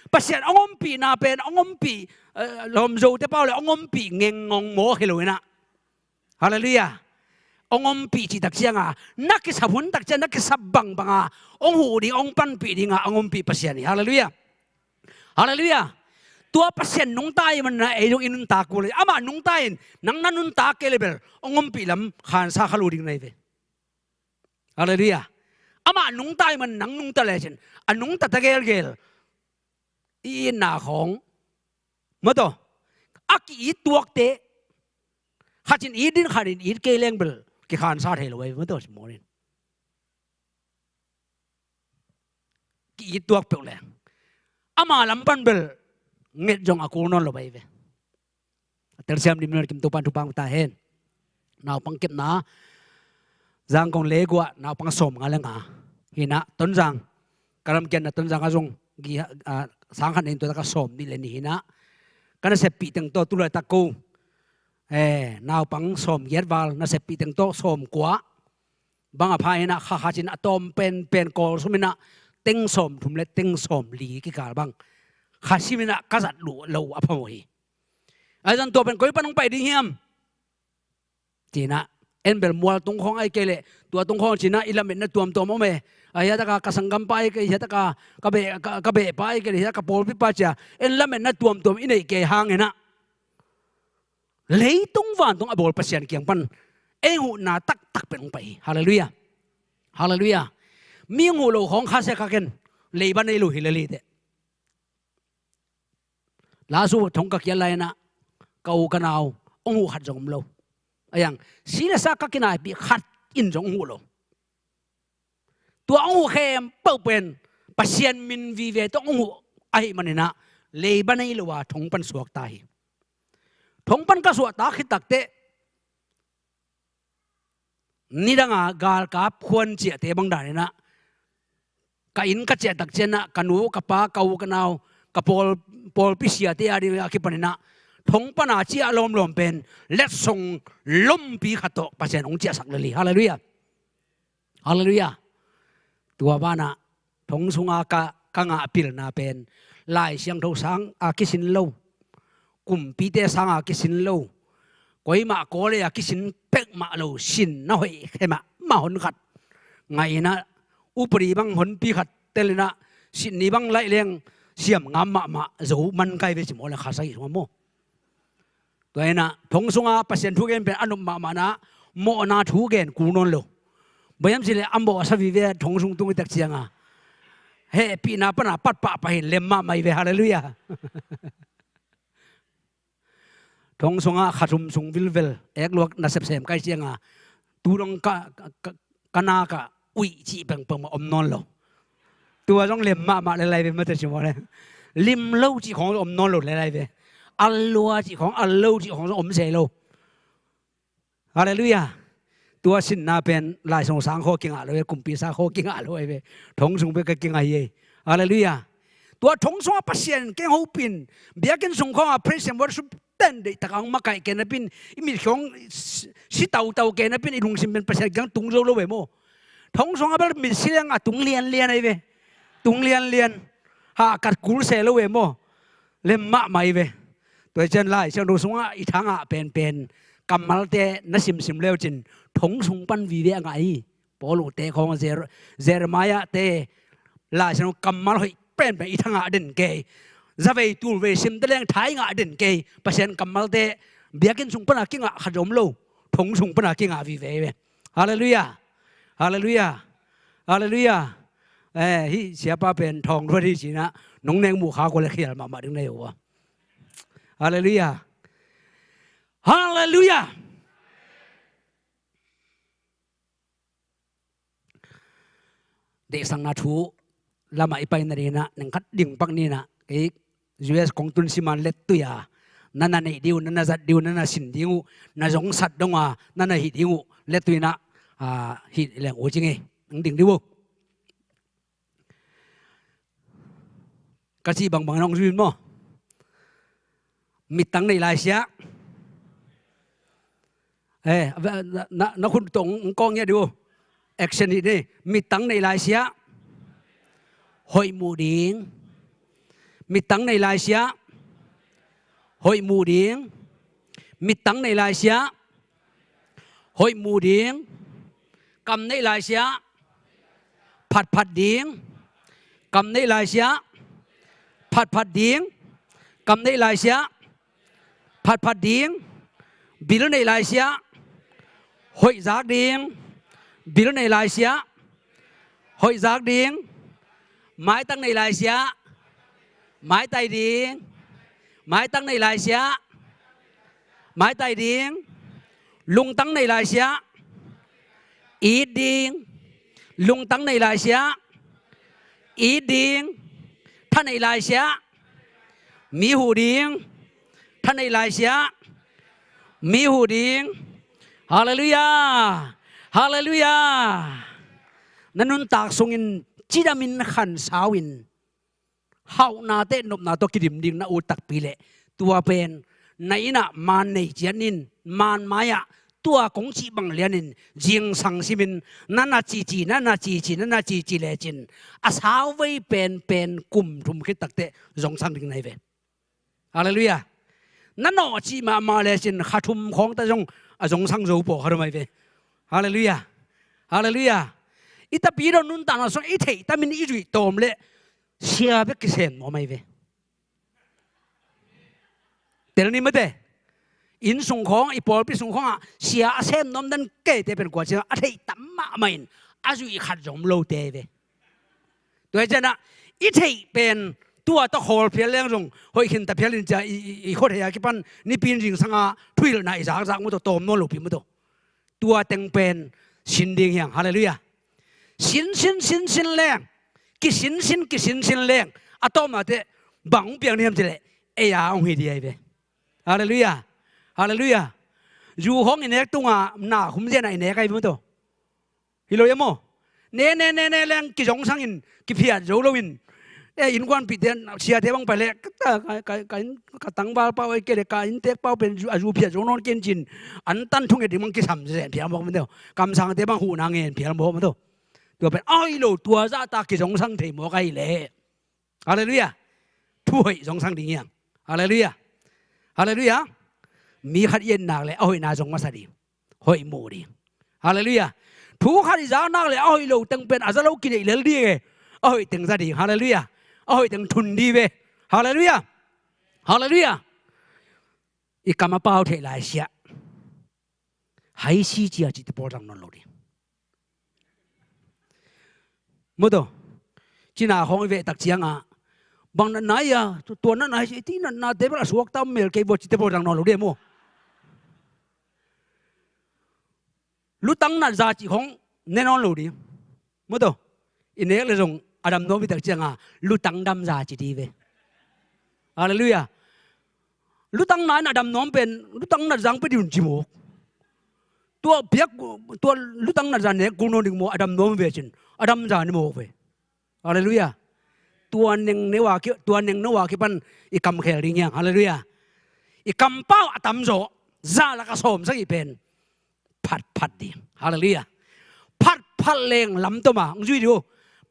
Pasian hong ompihna pen hong ompih, eh, lawmzote pau le hong ompih ngengngong mawk hi lo inah. Halleluiah. Hong ompih cih tak cianga na kisap hun tak ciang na kisap bangbanga hong huh ding, hong panpih dinga hong ompih Pasian hi. Halleluiah. Halleluiah. Tua Pasian nungta i manna ei zong i nuntak kul hi. Amah nungta in nang na nuntak kei le bel hong ompih lam khansa kha lo ding na hi ve. Halleluiah. Amah nungta i man nang nungta lecin a nungta ta gelgel i itna khawng, maw tawh, a ki-it tuakte khatin it din khatin it kei leng bel kikhansa thei lo hi maw tawh, simawnin ki-it tuak peuh leng ama lam pan bel nget zong a kul nawn lo hi ve. A telsiam din min malkim Topan thupha hong pia ta hen. Naupang kepna Zangkong leguah naupang sawmnga le nga hi inah, Tonzang, ka lamkiatna Tonzang ah zong gi, ah, sang khat nei in tua takah sawm nih le nih hi inah, ka naseppih teng tawh tulaitak ko, eh, naupang sawmgiat val, naseppih teng tawh sawmkua bang a pha inah, kha khatin a tawm penpen Kawl sum inah teng sawmthum le teng sawmli kikal bang kha sim inah ka zat luh lo a phamawh hi. Ahi zong tua pen koi pan hong pai ding hiam ci inah, en bel mual tung khawng ahi kei leh tua tung khawng ci inah i lametna tuamtuam om e. A hiataka ka sanggampa ahi kei, hiataka ka beh, ka, ka behpa ahi kei leh, hiataka ka pawlpipa cia en lametna tuamtuam i neih kei hang inah leitung vantung a bawl Pasian kiang pan ei huhna taktak pen hong pai hi. Halleluiah. Halleluiah. Mi hong huh lo khawng khasia kha ken, leiba nei lo hi lel hi teh. Lasu thong ka kiat lai inah ka u ka nau hong huh khat zong om lo. A iang si le sa ka kinaipih khat in zong hong huh lo. Tua hong huh khempeuh pen Pasian min vive tawh hong huh ahih man inah Leiba nei lo a thong pan suakta hi. Thong pan ka suahtak khit takteh, nidanga galkap khuan ciahte bang daninah ka inn ka ciahtak cianah ka nu, ka pa, ka u, ka nau, ka pawl, pawlpi siate a ding a kipaninah thong pana ciah lawmlawm pen letsong lompi khat tawh Pasian hong ciahsak lel hi. Halleluiah. Halleluiah. Tua banah thong sunga ka, ka ngah pilna pen Lai Siangtho sang a kisin lo, kumpite sang a kisin lo, koimah kawle a kisin pekmah lo, sin na hoih khe mahmah hon khat ngah inah, upadi bang honpi khat telinah, sin ni bang laih leng siam ngam mahmah zo man kai ve ci maw le, kha sagih sungah maw. Tua inah thong sunga Pasian thu gen pen a nop mahmahna, mawhna thu gen kul nawn lo. Bang hiam cileh a mawh a sa vive thong sung tung i tek cianga hehpihna pana patpah pahin lem mahmah hi ve. Halleluiah. Thong sungah kha thum sung vilvel ekluak na sepsem kai cianga tu dong ka, ka, ka, ka nak ah uih cih pengpeng mah om nawn lo. Tua zong lem mahmah le lai ve mate ci maw le. Lim lo cih khawng zong om nawn lo le lai ve. Al lua cih khawng, al lo cih khawng zong om se lo. Halleluiah. Tua sinna pen Lai Siangtho sang khaw kingah lo e, kumpi sang khaw kingah lo e ve. Thong sung bek ka kingah hi e. Halleluiah. Tua thong sungah Pasian keng hopin, biakinn sung khawngah praise and worship ten deihtak a hong makaih kei napin, i mit khawng si, si tautau kei napin, i lungsim pen Pasian kiang tung zo lo ve maw. Thong sungah bel mit si leng a tung lianlian ahi ve. Tung lianlian. Hahkat kul se lo ve maw. Lem mahmah ahi ve. Tua hi cian Lai Siangtho sungah i thangah penpen kammalte na simsim leucin thong sung pan vive a ngah hi. Paul uhte khawng, Jer-, Jeremiah te, Lai Siangtho kammal hoih penpen i thangah den kei. Zavei tulvei simte leng tha i ngah den kei. Pasian kammalte biakinn sung pana kingah khat zom lo. Thong sung pana kingah vive ve. Halleluiah. Halleluiah. Halleluiah. Eh, hih siapa pen thawng ruat hi cinah nong nek muh kha kua le khial mahmah ding na hi uh a. Halleluiah. Halleluiah. Deihsakna thu lamah i paina dinah nengkhat dingpak ninah, kei U S kong tun siman lettui a, na na neih ding uh, na na zat ding uh, na na sin ding uh, na zongsat donga na na hih ding uh, lettui inah, ah, hih leng uh cing e. Nang ding ding uh. Ka cih bangbang nong zuin maw? Mittang neih laisiah. Eh, na, na, na khun tong kong ngiat uh. Action hih ni. Mittang neih laisiah. Hoih muh ding. Mittang neih laisiah. Hoih muh ding. Mittang neih laisiah. Hoih muh ding. Kam neih laisiah. Phatphat ding. Kam neih laisiah. Phatphat ding. Kam neih laisiah. Phatphat ding. Bil neih laisiah. Hoih zak ding. Bil neih laisiah. Hoih zak ding. Maitang neih laisiah. Maitai ding. Maitang neih laisiah. Maitai ding. Lungtang neih laisiah. It ding. Lungtang neih laisiah. It ding. Tha neih laisiah. Mi huh ding. Tha neih laisiah. Mi huh ding. Halleluiah. Halleluiah. Na nuntak sungin cidamin khansau in, hauhnate nopna tawh kidim ding na ut takpi leh, tua pen na innah maan nei ciat in, maan mai-ah tua kong cih bang lianin zingsang simin, na na cici, na na cici, na na cici lecin, a sauvei penpen kum thum khit takteh zongsang ding na hi ve. Halleluiah. Na nawh cih mahmah lecin kha thum khawngta zong a zongsang zo paw kha thum ahi ve. Halleluiah. Halleluiah. I tapidaw nuntakna sung i theihtamin i zuih tawm leh sia bek kisem nuam ahi ve. Tel ni mate. Inn sung khawng, i pawlpi sung khawngah sia a sem nuam dan keite pen kua ciang a theih tam mahmah in a zuih khat zong om lote ahi ve. Tua hi cianah i theih pen tua tawh khawl phial leng zong hoih khin ta phial in cia i, i, i khuathei a kipan nipi in zingsanga thuhilhna i zakzak mu tawh tawm nawn lopi mu tawh. Tua teng pen sin ding hiang. Halleluiah. Sin, sin, sin, sin leng. Kisin, sin, kisin, sin leng. A tawpna teh Bang hong piang ding hiam cih leh, ei a hong hi ding ahi ve. Halleluiah. Halleluiah. Zu khawng i nek tungah na khum zen a i nek ahi ve maw taw. Hi lo ia maw? Ne ne ne ne leng kizongsangin kiphiat zo loin, e, innkuanpihte, siate bang pai leh, ka, ka, ka, ka, ka tangval pau ei kei leh ka inntek pau pen zu, a zu phiat zo nawn kei in ci-in, antan thunget ding bang kisam zen phial mawk maw taw. Kamsangte bang huhna ngen phial mawk maw taw. Tua pen a hoih lo, tua zahta kizongsang thei mawk ahih leh, halleluiah, thu hoih zongsang ding hiang. Halleluiah. Halleluiah. Mi khat i et nak leh a hoihna zong masa ding. Hoih mu ding. Halleluiah. Thu khat i za nak leh a hoih lo teng pen a za lo kineih lel ding e. A hoih teng za ding. Halleluiah. A hoih teng thun ding ve. Halleluiah. Halleluiah. I kam a pau theih lai siah, haisi cia cihte pawl zang nawn lo ding. Maw taw. Cina khawng i veh tak ciangah, bang natna ia, tu-, tua natna hi, ti natnate bel a suakta om mel kei vua cihte pawl zang nawn lo ding maw. Lutang natza cih khawng ne nawn lo ding. Maw taw. I nek leh zong a dam nuam i tak ciangah, lutang damza ci ding ve. Halleluiah. Lutang na in a dam nuam pen, lutang natza hong pia ding un ci mawk. Tua piak, tua lutang natza nek kul nawn ding maw, a dam nuam ve cin, a damza ne mawk ve. Halleluiah. Tua neng neu a ki, tua neng neu a kipan i kam khel ding hiang. Halleluiah. I kampau a tamzaw, za lak a sawm sagih pen phatphat ding. Halleluiah. Phatphat leng lamtom a, hong zui dih uh.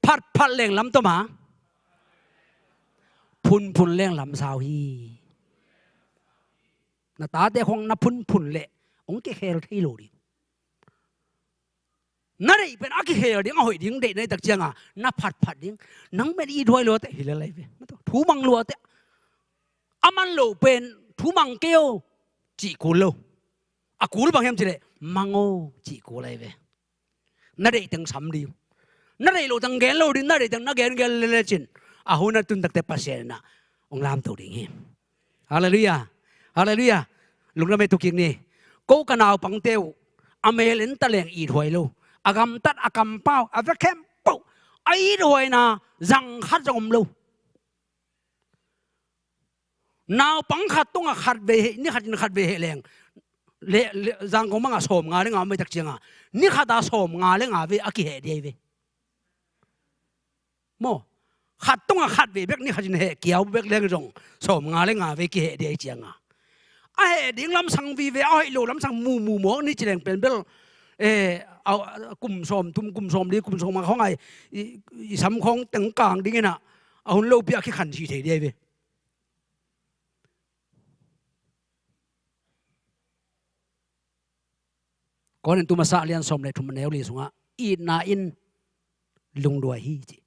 Phatphat leng lamtom a, phunphun leng lamsau hi. Na tate khawng na phunphun leh hong kikhel thei lo ding. Na deih pen a kikhel ding, a hoih ding deih na hih tak ciangah, na phatphat ding. Nang pen i duai lua teh hi lel lai ve. Thu mang lua teh. A man lo pen thu mang kei o cih kul lo. A kul bang hiam cih leh, mang o cih kul lai ve. Na deih teng sam ding. Na deih lo teng gen lo ding, na deih teng na gen gen lel lecin, a hun a tun tak teh Pasian in ah hong lamto ding hi. Halleluiah. Halleluiah. Lungdam ei, tu kik ni. Ko ka naupangte uh, a mel en ta leng ithuai lo. A gamtat, a kampau, a vekhem peuh, a ithuaina zang khat zong om lo. Naupang khat tungah khat vei heh, ni khatin khat vei heh leng, le, le, zangkong bangah sawmnga le nga om ei tak ciangah, ni khatah sawmnga le nga vei a kiheh ding ahi ve. Maw, khat tungah khat vei bek ni khatin heh kiau bek leng zong sawmnga le nga vei kiheh ding ahi ciangah, a heh ding lamsang vive, a hoih lo lamsang mumu mawk ni ci leng pen bel, eh, a, kum sawm thum, kum sawm li, kum sawm nga khawng ai, i, i sam khawng teng kang dingin ah, a hun lopi a kikhan si thei ding ahi ve. Korintu masa a lian sawm le thum, a neu li sungah, itna in lungduai hi ci.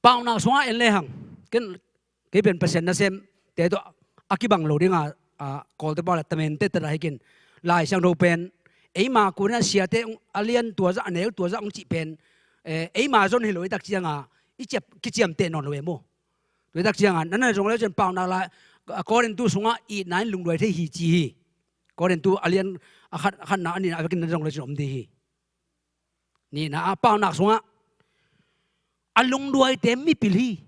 Paunak sungah en lehang, ken, kei pen Pasian nasemte tawh a kibang lo dinga, a, Kawlte pau le tamente tada hi kin, Lai Siangtho pen eima kunah siate a lian tua zah, a neu tua zah hong cih pen, eh, eima zon hi lo i tak cianga i ciap, kiciamteh nawn lo e maw. Tua i tak cianga nan na zong le cin Paunak la, a, Korintu sungah itna in lungduai thei hi ci hi. Korintu a lian a khat, a khatna a nihna a vekin nan zong le cin om ding hi. Nihna ah Paunak sungah a lungduaite mipil hi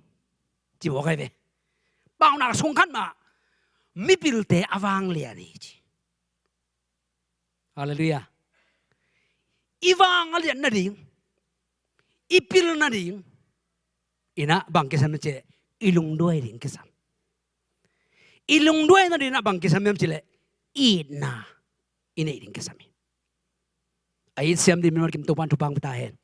ci mawk ahi ve. Paunak sung khat mah mipilte a vanglian hi ci. Halleluiah. I vang a lian nading, i pil nading inah bang kisam hiam cih leh i lungduai ding kisam. I lungduai nading inah bang kisam hiam cih leh itna i neih ding kisam hi. A it siam ding mimal kim Topa'n thupha hong pia ta hen.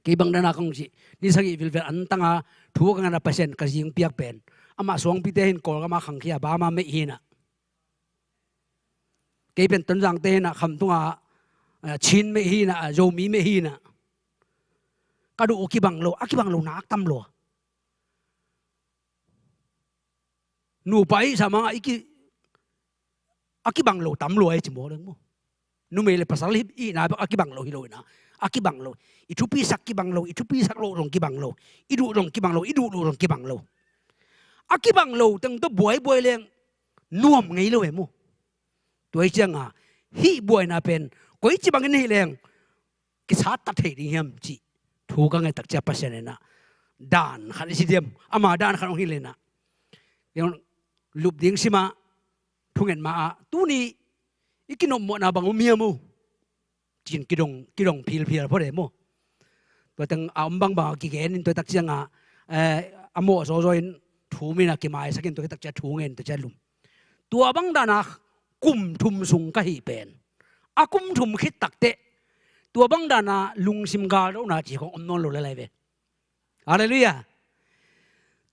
Kei bang dana kong cih, ni sagih vilvel antanga thu ka ngan a Pasian ka zing piak pen, amah suangpite hin Kawlgam a khangkhia, Bama meih hinah. Kei pen Tonzangte hinah, Khamtung a, eh, Chin meih hinah, Zomi meih hinah. Ka duh uh kibang lo, a kibang lo nak tam lua. Nupa i sa mangah i ki, a kibang lo tam lua i ci maw leng maw. Numei le pasal hih itna bek a kibang lo hi lo inah, a kibang lo. I thupisak kibang lo, i thupisak loh zong kibang lo. I duh zong kibang lo, i duh loh zong kibang lo. A kibang lo teng tawh buaibuai leng nuam ngei lo e maw. Tua hi cianga hih buaina pen koici bangin hih leng kisat ta thei ding hiam cih thu ka nget tak ciang Pasian inah dan khat i si diam, ama dan khat hong hilh inah, lup ding simah, thungen ma-ah, tuni i kinopmawhna bang om hiam uh? Ci-in kidong, kidong philphial phot e maw. Tua teng a om bangbang a kigen in tua tak ciangah, eh, a mawh zawzaw in thum inah kimaisak in tua tak ciah thu ngen tua ciah lum. Tua bang dana kum thum sung ka hih pen, a kum thum khit takteh tua bang dana lungsim galdona ci khong om nawn lo le lai ve. Halleluiah.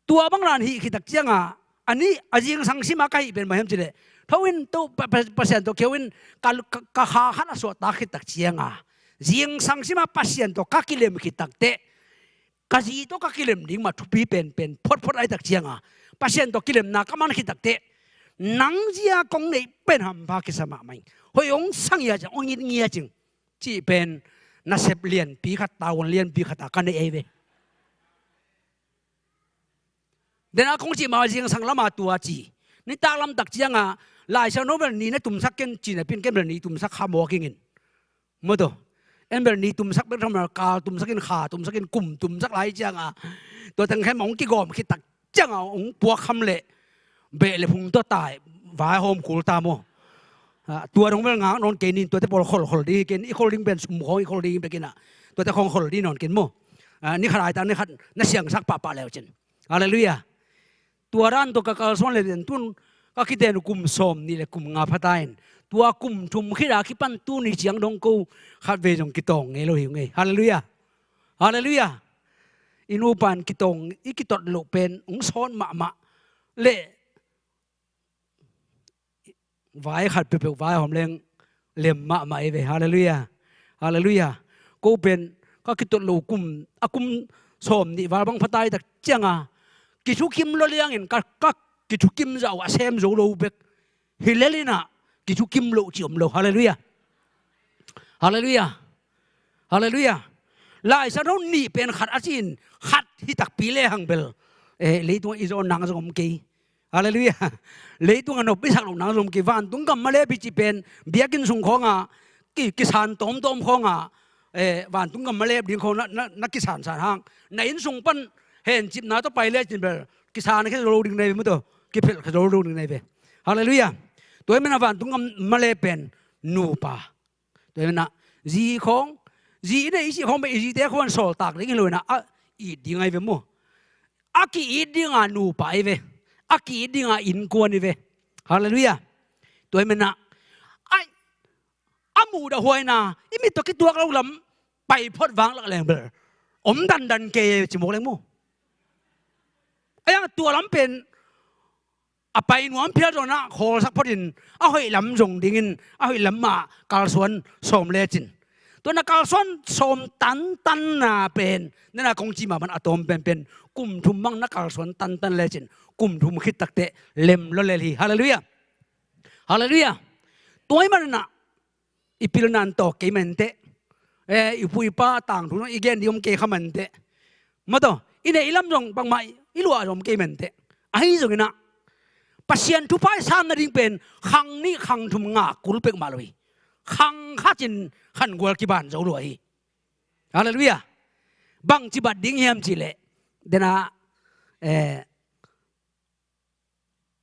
Tua bang dan hih khit tak ciangah, a nih a zingsang sima ka hih pen mah hiam cileh, tho in to Pa-, Pa-, Pasian tawh keu in ka, ka, ka kha khat a suahtak khit tak ciangah, zingsang sima Pasian tawh ka kilem khit takteh, ka zi tawh ka kilem ding mah thupi penpen photphot ai tak ciangah, Pasian tawh kilemna ka man khit takteh, nang zia kong neih pen hampha kisa mahmah ing. Hoih hong sang ia ciang, hong it ngia cing. Cih pen nasep lianpi khat, tavuan lianpi khat a ka neih ei ve. Dena kong cih mah zingsang lama tua ci. Nitak lamtak cianga Laisiangtho bel ni na tumsak ken ci napi in ken bel ni tumsak kha mawk ingin. Maw taw. En bel ni tumsak bek tham lo, kal tumsak in, kha tumsak in, kum tumsak lai cianga tua teng khen mah hong kigawm khit tak cianga hong puak kham leh beh le phung tawh tai vai hawm kul ta maw. Ah, tua dong bel ngak nawn kei nin, tuate pawl kholkhol ding hi ken, i khol ding pen sum khawng i khol ding hi bekinah, tuate khawng khol ding nawn ken maw. Ah, ni khat ai ta ni khat na siangsak pahpah leu cin. Halleluiah. Tua dan tawh ka kalsuan le den tun ka kiten kum sawm nih le kum nga phata in, tua kum thum khit a kipan tuni ciang dong ko khatvei zong kitawng ngei lo hi ung ei. Halleluiah. Halleluiah. I nupa in kitawng, i kitot loh pen hong sawt mahmah le vai khat peuhpeuh vai hawm leng lem mahmah ei ve. Halleluiah. Halleluiah. Ko pen ka kitot loh kum, a kum sawm nih val bang phata i tak cianga kithukim lo liangin ka, ka kithukim zah uh a sem zo lo bek. Hi lel inah kithukim loh ci om lo. Halleluiah. Halleluiah. Halleluiah. Laisiangtho nih pen khat a ci-in khat hi takpi le hang bel, eh, leitungah i zawn nang zong om kei. Halleluiah. Leitungah nop i sak loh nang zong om kei. Vantung gam malep i cih pen biakinn sung khawngah ki, kisan tawmtawm khawngah, eh, vantung gam malep ding khawng na, na, na kisansan hang, na inn sung pan hencipna tawh pai lecin bel kisan khe zo lo ding nei ve maw taw. Kiphelh khe zo lo ding nei ve. Halleluiah. Tua hi menah vantung gam malep pen nupa. Tua hi menah zi khawng, zi i neih i cih khawng pen i zite khawng sawltak ding hi lo inah a it ding ahi ve maw. A ki-it dinga nupa ahi ve. A ki-it dinga innkuan ahi ve. Halleluiah. Tua hi menah ai, a muhdah huaina i mit tawh kituak lo lam pai phot vanglak leng bel om dandan kei ci mawk leng maw. Ai ang tua lam pen a pai nuam phial zawnah khawlsak photin a hoih lam zong dingin a hoih lam mah kalsuan sawm lecin. Tua na kalsuan sawm tantanna pen nena kong ci mahmah a tawm penpen kum thum mang na kalsuan tantan lecin kum thum khit takteh lem lo lel hi. Halleluiah. Halleluiah. Tua hi manah i pilna in tawk kei mah inteh. Eh, i pu i pa tangthu i gen ding om kei kha mah inteh. Maw taw, i neih i lam zong bangmah i luah zong om kei mah inteh. Ahi zonginah Pasian thupha i sam nading pen khang nih khang thum ngak kul pek mah lo hi. Khang khat in khangual kiban zo lua hi. Halleluiah. Bangci bat ding hiam cihleh dena, eh,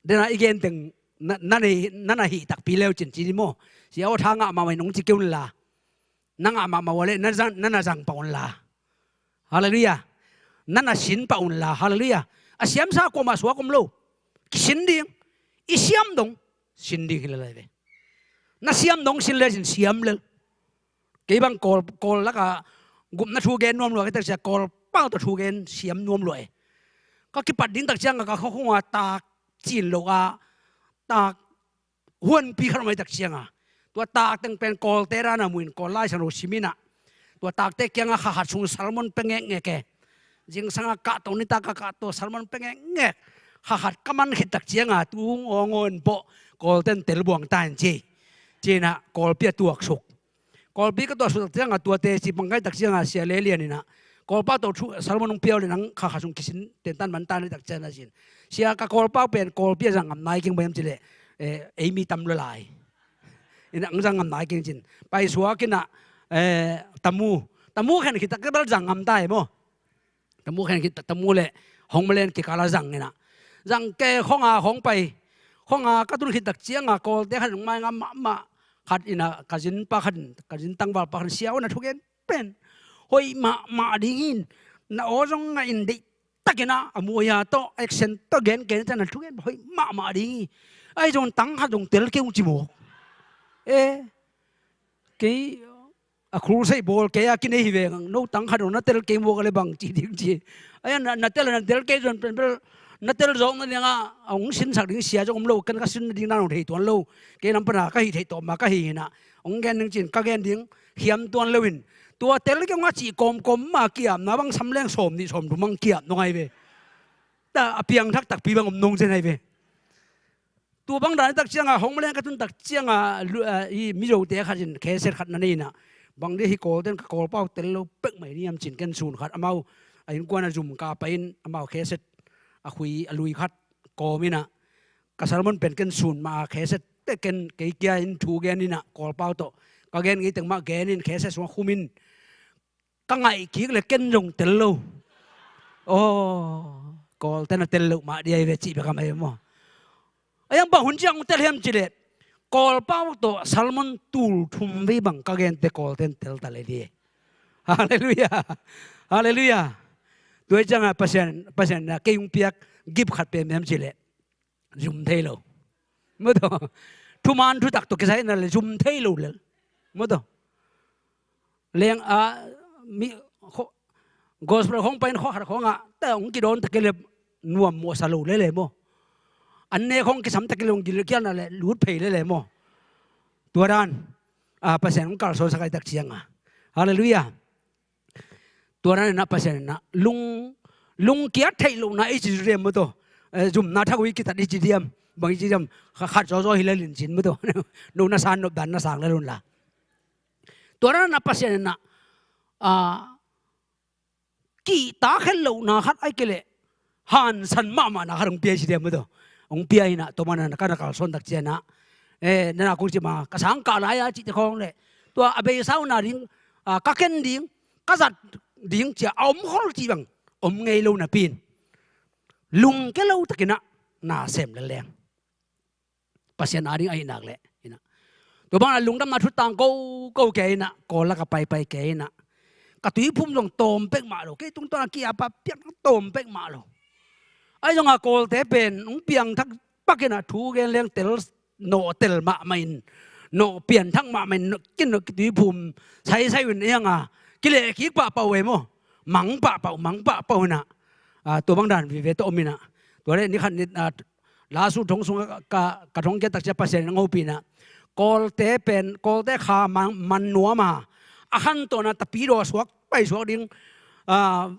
dena i genteng na, na nei, na na hih takpi leu cin ci ni maw. Sia aw tha ngah mahmah in hong ci kei unla. Na ngah mahmah uh a leh na zang, na na zang pah unla. Halleluiah. Na na sin pah unla. Halleluiah. A siamsa kuamah suak om lo. Kisin ding. I siam dong sin ding hi lel lai ve. Na siam dong sin lecin siam lel. Kei bang Kawl, Kawl laka gupna thu gen nuam lua kei tak sia Kawlpau tawh thu gen siam nuam lua e. Ka kipat ding tak cianga ka khuakhunga tak cin lo a tak huanpi khat om ai tak cianga tua tak teng pen Kawlte dana muin Kawl Laisiangtho siminah tua takte kianga kha khat sung sermon pe ngekngek e. Zingsanga kahto nitaka kahto sermon pe ngekngek. Kha khat ka man khit tak cianga tung awngawn pawh Kawlten telbuang ta in ci. Cinah Kawlpi a tuaksuk. Kawlpi ka tuaksuk tak cianga tuate ci pangkai tak cianga sia lelian inah Kawlpau tawh thu sermon hong piau le nang kha kha sung kisin tentan man ta ni tak cianga sin. Sia ka Kawlpau pen Kawlpi a zang ngam nai keng bang hiam cileh, eh, ei mi tam lo lai. Inah ang zang ngam nai keng cin. Paisuak inah, eh, tamu. Tamu khen khit tak bel zang ngam ta e maw. Tamu khen khit, Tamu le Hong Malen kikal a zang inah, zang ke khong a khong pai, khong a ka tun khit tak cianga Kawlte khat in hong mainga mahmah. Khat inah ka zin pa khat in, ka zin tangval pa khat in, "Sia aw, na thugen pen hoih mahmah ding hi. Na aw zong ngah in, deih takinah a muaya tawh, accent tawh gen kei ni, na thugen hoih mahmah ding hi. Ahi zong tang khat zong tel kei ung," ci mawk. E, kei a crusade bawl kei a kinei hi veng, "No tang khat zong na tel kei mawk a le bang ci ding," ci. Ahi a, na, na tel, na tel kei zong pen bel na tel zawk nadingah a hong sinsak ding sia zong om lo, ken ka sin nading na hong thei tuan lo. Kei lam pana ka hih theih tawh mah ka hi inah, hong gen ding ci-in ka gen ding khiam tuan lo in, tua tel kei ung a cih kawmkawm mah kiamna bang sam leng sawm nih sawm thum bang kiam nong ahi ve. Ta a piangthak takpi bang om nong zen ahi ve. Tua bang dan tak cianga Hong Malen ka tun tak cianga lu-, a, i Mizote khat in cassette khat na nei inah, "Bang dia hi Kawlte in ka Kawlpau tel lo pek mai ni hiam?" ci-in ken sun khat, amau a innkuan a zum ka pai in amau cassette a khui a lui khat kawm inah, ka sermon pen ken sun mah a, cassette teh ken kei kia in thu gen inah Kawlpau tawh ka gen ngei teng mah gen in cassette sungah khum in, ka ngaih kik le ken zong tel lo. Aw, Kawlte na tel loh mah dia hi ve cih bek a mai maw. Ahi zong bang hun ciang hong tel hiam cih leh, Kawlpau tawh sermon tul thum vei bang ka gente Kawlte in tel ta le hi. Halleluiah. Halleluiah. Tua hi cianga Pasian, Pasian in a kei hong piak gift khat pen bang hiam cih leh, zum thei lo. Maw taw. Thuman thutak tawh kisai na le zum thei lo lel. Maw taw. Leng a, mi, kho-, gospel khong pai in khuakhat khong ah ta hong kidawn ta kei le nuam mawhsa lo lel e maw. An ne khong kisam ta kei le hong gilkial na le lut phei lel e maw. Tua dan a Pasian hong kalsuansak ahih tak cianga. Halleluiah. Tua dan inah Pasian inah lung, lungkiat theih lohna i ci diam maw taw. E, zumna thak uh i kitat i ci diam, bang i ci diam, kha-, khat zawzaw hi lel in cin maw taw. No na san nop dan na sang lel un la. Tua dan inah Pasian inah, a, kihtak khen lohna khat ahih kei leh hansan mahmahna khat hong pia hi ci diam maw taw. Hong pia inah tua mana ka na kalsuan tak cianah, e, na na kong ci ma ka sang kah lai-a cihte khawng le, tua a beisa uh na ding, a, ka ken ding, ka zat ding cia a om khol cih bang om ngei lo napi in, lungkia lo takinah na sem lel leng. Pasian ading ahih nak leh inah, tua bangah lungdamna thu tang koko kei inah, Kawl lak a paipai kei inah, ka tuiphum zong tawm pek mah lo, kei tungtawn a ki-ap a piang tawm pek mah lo. Ahi zongah Kawlte pen hong piangthak pak inah thu gen leng tel, nawh tel mahmah in, nawh pianthak mahmah in, nawh kin nawh tuiphum saisai uh in, ei hang a kilehkik pahpah uh ei maw. Mang pahpah uh, mang pahpah uh inah, a, tua bang dan vive tawh om inah. Tua leh ni khat ni, a, lasu thong sungah ka, ka thong kia tak cia Pasian in hong hopih inah, Kawlte pen, Kawlte kha man, man nuam a, a khan tawh na tapidaw a suak pai suak ding, a,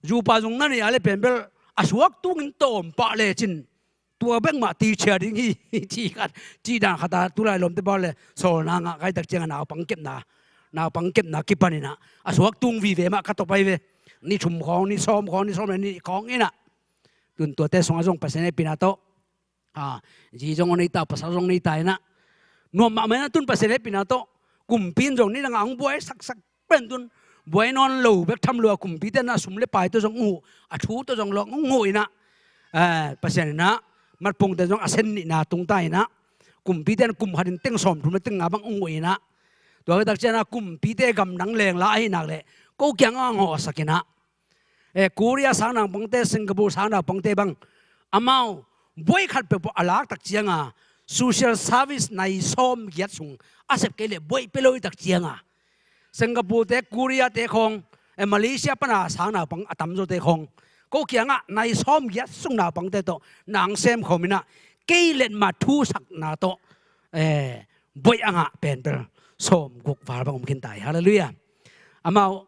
zupa zung na nei a le pen bel a suak tungin tawm pah lecin, tua bek mah ti cia ding hi, ci khat, ci dan khat a, tulai lawmte bang le sawlna ngah kai tak ciangah naupang kepna, naupang kepna kipan inah a suak tung vive mah ka tawp ahi ve. Ni thum khawng, ni sawm khawng, ni sawm le nih khawng inah, tun tuate sungah zong Pasian hehpihna tawh, a, zi zong nei ta, pasal zong nei ta inah, nuam mahmah inah tun Pasian hehpihna tawh kumpi in zong ni dangah hong buai saksak pen tun, buai nawn lo bek tham lo a, kumpite inah sum le pai tawh zong hong huh, a thu tawh zong lo hong huh inah, eh, Pasian inah matpungte zong a sen nihna tung ta inah, kumpite in kum khat in teng sawm thum le teng nga bang hong huh inah, tua tak cianah kumpite gamdang lengla ahih nak leh ko kiangah hong hawhsak inah, eh, Korea sang naupangte, Singapore sang naupangte bang, amau buai khat peuhpeuh a lak tak cianga social service nai sawm giat sung a sep kei leh buai pia lo i tak cianga, Singapore te, Korea te khawng, eh, Malaysia pana sang naupang a tamzawte khawng, ko kiangah nai sawm giat sung naupangte tawh nang sem khawm inah, kei letmat thusakna tawh, eh, buai a ngah pen bel sawm guk val bang om khin ta hi. Halleluiah. Amau,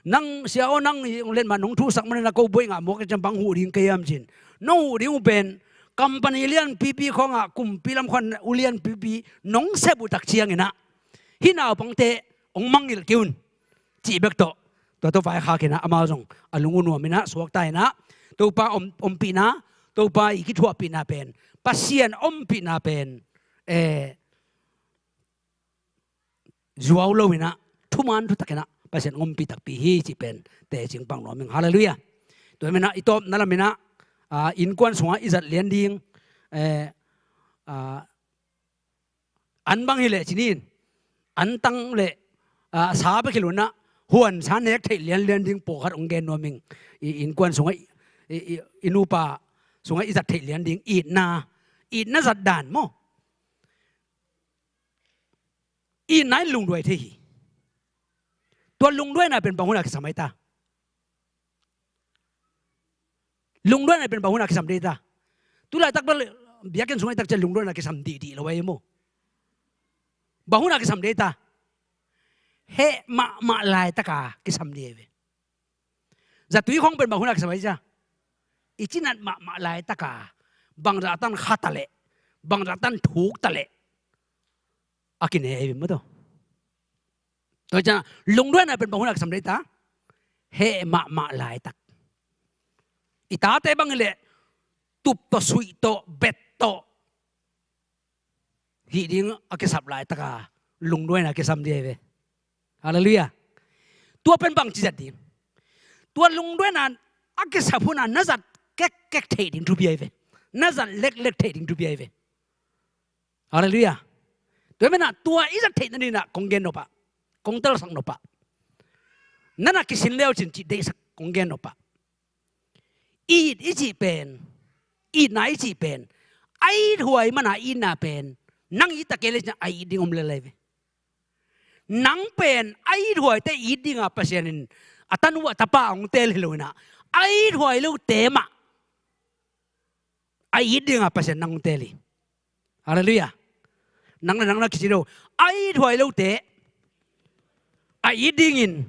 nang sia aw, nang i letmat nong thusak manin a ko buai ngah mawk a ciang bang huh ding kei hiam cin, nong huh ding uh pen company lianpipi khawngah kumpi lam khawng ulianpipi nong sep uh tak cianginah hih naupangte hong mangngilh kei un, cih bek tawh, tua tawh vaikhak inah amau zong a lung uh nuam inah suakta inah, Topa om, ompihna, Topa i kithuahpihna pen, Pasian ompihna pen, eh, zuau lo inah, thuman thutak inah Pasian ompih takpi hi cih pen tecing pang nuam ing. Halleluiah. Tua hi manin ah i tawpna lamin ah, ah, innkuan sungah i zat lian ding, eh, ah, an bang hi leh cih ni in, an tang leh, ah, sa bek hi lo in ah, huansa nek theih lianlian ding pawlkhat hong gen nuam ing. I innkuan sungah, i, i, i nupa sungah i zat theih lian ding itna, itna zat dan maw. Itna in lungduai thei hi. Tua lungduaina pen bang hun a kisam ai ta? Lungduaina pen bang hun a kisam ding ta? Tu laitak bel biakinn sungah i tak ciang lungduaina kisam dihdih lo ai maw. Bang hun a kisam ding ta? Heh mahmah laitaka kisam ding ai ve. Zatui khong pen bang hun a kisam ai cia? I cinat mahmah laitaka bangzah tan kha ta leh, bangzah tan thuk ta leh a kine ai ve maw. Tua ciang lungduaina pen bang hun a kisam ding ta? Heh mahmah laitak. I tate bang hi leh tup tawh, suih tawh, bet tawh hih ding a kisap laitaka lungduaina kisam ding ai ve. Halleluiah. Tua pen bangci zat ding? Tua lungduaina a kisap hun a na zat kekkek theih ding thupi ai ve. Na zat leklek theih ding thupi ai ve. Halleluiah. Tua hi manin ah tua i zat theih nading in ah kong gen nop ah, kong telsak nop ah, na na kisin le uh cin cih deihsak kong gen nop ah, it i cih pen, itna i cih pen, a ithuai man a itna pen, nang it a kei le cin a it ding om lel ai ve. Nang pen a ithuaite it dinga Pasian in a tanu a tapa hong teel hi lo in ah, a ithuai lote mah a it dinga Pasian nang hong teel hi. Halleluiah. Nang le nang na kici lo, a ithuai lote a it dingin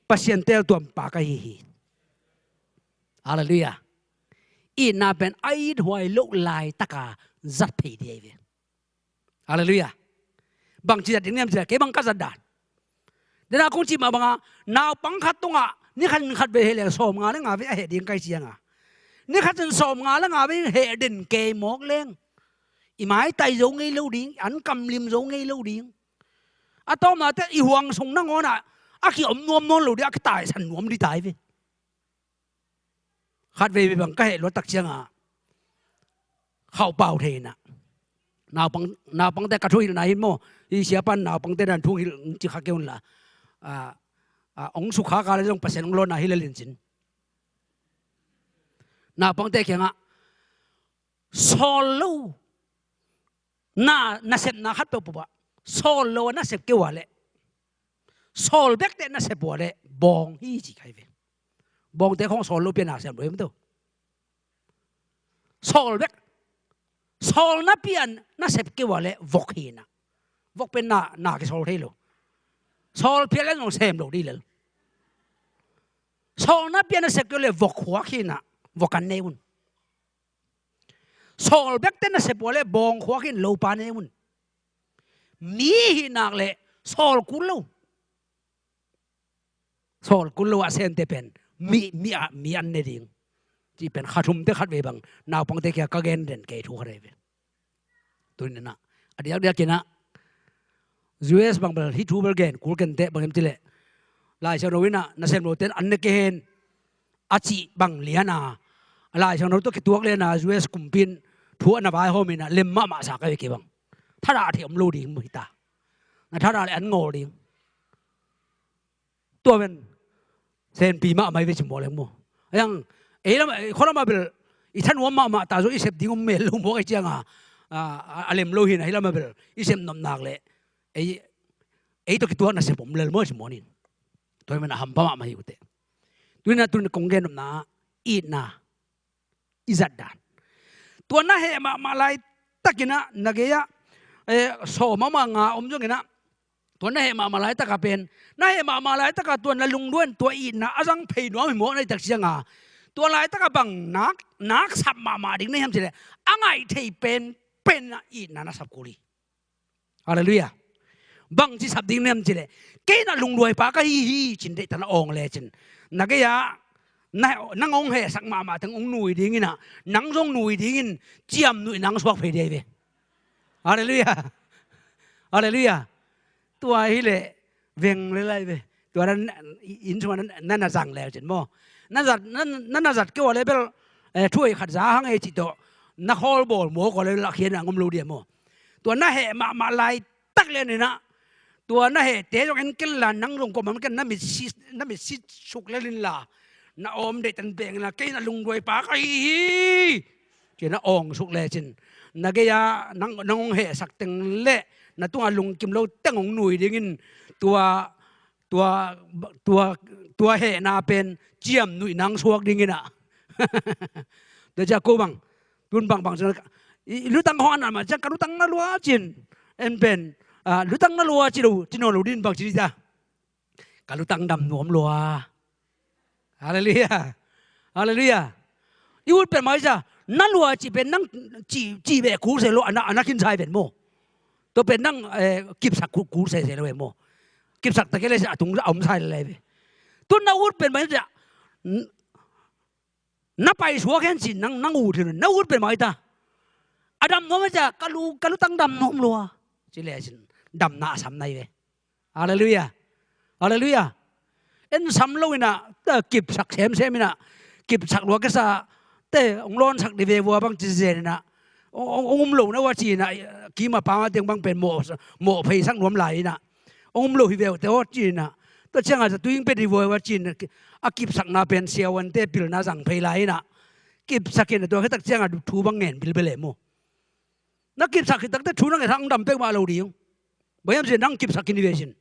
Pasian teeltuam pa ka hi hi. Halleluiah. Itna pen a ithuai loh laitaka zat phei ding ai ve. Halleluiah. Bangci zat ding niam ci a, kei bang ka zat dan, den a kong cih mah banga, naupang khat tungah ni khat in khat vei heh leng sawmnga le nga vei a heh ding kai cianga, ni khat in sawmnga le nga vei heh den kei mawk leng, i maitai zo ngei lo ding, an kamlim zo ngei lo ding. A tawpna teh i huang sung nangawnah a kiom nuam nawn lo ding, a kitaisan nuam ding tai ve. Khat vei bang ka heh luat tak cianga khauh pau thei inah, naupang, naupangte ka thuhilhna hi maw, hi siapan naupangte dan thuhilh ci kha kei un la. A, a, ong sukha ka le zong Pasian ong lawna hi le lincin. Naupangte kiangah sawl lo na, nasepna khat peuhpeuh ah sawl lo a nasep kei ua leh, sawl bekte nasep ua leh bawng hi ci khai ve. Bawngte khawng sawl lo pian a sem lo hi maw tawh. Sawl bek, sawl na pian nasep kei ua leh vok hi inah. Vok pen na, na kisawl thei lo. Sawl pian le zong sem lo dih lel. Sawl na pian nasep kei ua leh vok khuak hi inah. Vok an nei un. Sawl bekte nasep ua leh bawng khuak in lopa ne un. Mi hi nak leh sawl kul lo. Sawl kul lo a semte pen mi, mi a, mi an ne ding. Cih pen kha thumte khat vei bang naupangte kia ka gen den kei thu khat vei ve. Tuni inah a diakdiak inah U S bang bel hih thu bel gen kul kenteh, bang hiam cih leh Lai Siangtho inah nasem lote in an ne kei hen a cih bang lian a, Lai Siangtho tawh kituak lian a U S kumpi in thu a na vaihawm inah lem mahmah sa ka ve kei bang. Thadah thei om lo ding maw hi ta. Na thadah leh an ngawl ding. Tua pen senpi mahmah hi ve ci maw leng maw. A yang, ei lam, ei khualam ah bel i thanuam mahmah ta zaw i sep ding om mel lo maw, ei cianga, a, a, a lem lo hi inah hih lam ah bel i sep nop nak leh ei, ei tawh kituak nasep om lel maw ci maw nin. Tua hi manin a hampha mahmah hi uh teh. Tuni inah tuni kong gen nopna ah itna i zat dan. Tua na heh mahmah laitak inah na gei-ah, eh, sawm a om a nga om zong inah, tua na heh mahmah laitak a pen, na heh mahmah laitak a tua na lungduai in tua itna a zang phei nuam hi mawk na hih tak cianga, tua laitak a bang nak, nak sap mahmah ding na hiam cih leh a ngaih thei pen, pen a itna na sap kul hi. Halleluiah. Bangci sap ding na hiam cih leh, kei na lungduai pa ka hi hi cin deihtak na awng lecin, na gei-ah na, nang hong hehsak mahmah teng hong nui ding inah, nang zong nui dingin ciamnuihna hong suak phei ding hi ve. Halleluiah. Halleluiah. Tua hi leh veng le lai ve. Tua na, inn sungah na, na, na zang lecin maw. na zat, na, na, na zat kei ua le bel, eh, thu ei khat za hang ei cih tawh na khawl bawl mawk ua le bel a khiatna ngom lo dia maw. Tua na heh mahmah laitak le ninah tua na hehte zong en kenla, nang zong kuamah en ken, na mitsi, na mitsi suk le linla, na awm deihtan peng inla, kei na lungduai pa ka hi hi. Ci na awng suk lecin na gei-a nang, nang hong hehsak teng le na tungah lungkim lo teng hong nui dingin tua, tua, tua, tua hehna pen ciamnuih nang suak dinginah. Tua ciah ko bang tun bangbang ciang i lutang hong an an mah ciang ka lutang na lua cin en pen, ah, lutang na lua ci lo, ci nawn lo din bang ci dih ciah ka lutang dam nuam lua. Halleluiah. Halleluiah. I ut pen mai ciah na lua cih pen nang cih, cih beh kul se lo, a na, a na khin sai pen maw. Tua pen nang, eh, kipsak kul, kul se se lo e maw. Kipsak ta kei le a tung a om sai le lai ve. Tun na ut pen mai ciah na paisuak hen cin nang, nang ut hi lo, na ut pen mai ta. A dam nuam a ciah ka lu, ka lutang dam nuam lua. Ci lecin damna a sam nai ve. Halleluiah. Halleluiah. En sam lo inah, ta kipsak semsem inah, kipsak lua kesa, te hong lawnsak dih ve vua bang ci zen inah, hong, hong, hong um lo na ua ci inah, kima pama teng bang pen mawh, mawh pheisak nuam lai inah, hong um lo hi ve uh te aw ci inah, tua ciangah zatui hong pia dih vua ua ci inah, a kipsakna pen siavuante pilna zang phei lai inah, kipsak inah tua khitak ciangah thu bang ngen bilbel e maw. Na kipsak khit takte thu na nget hang dam peuhmah lo ding. Bang hiam cih nang kipsak khin hi ve cin.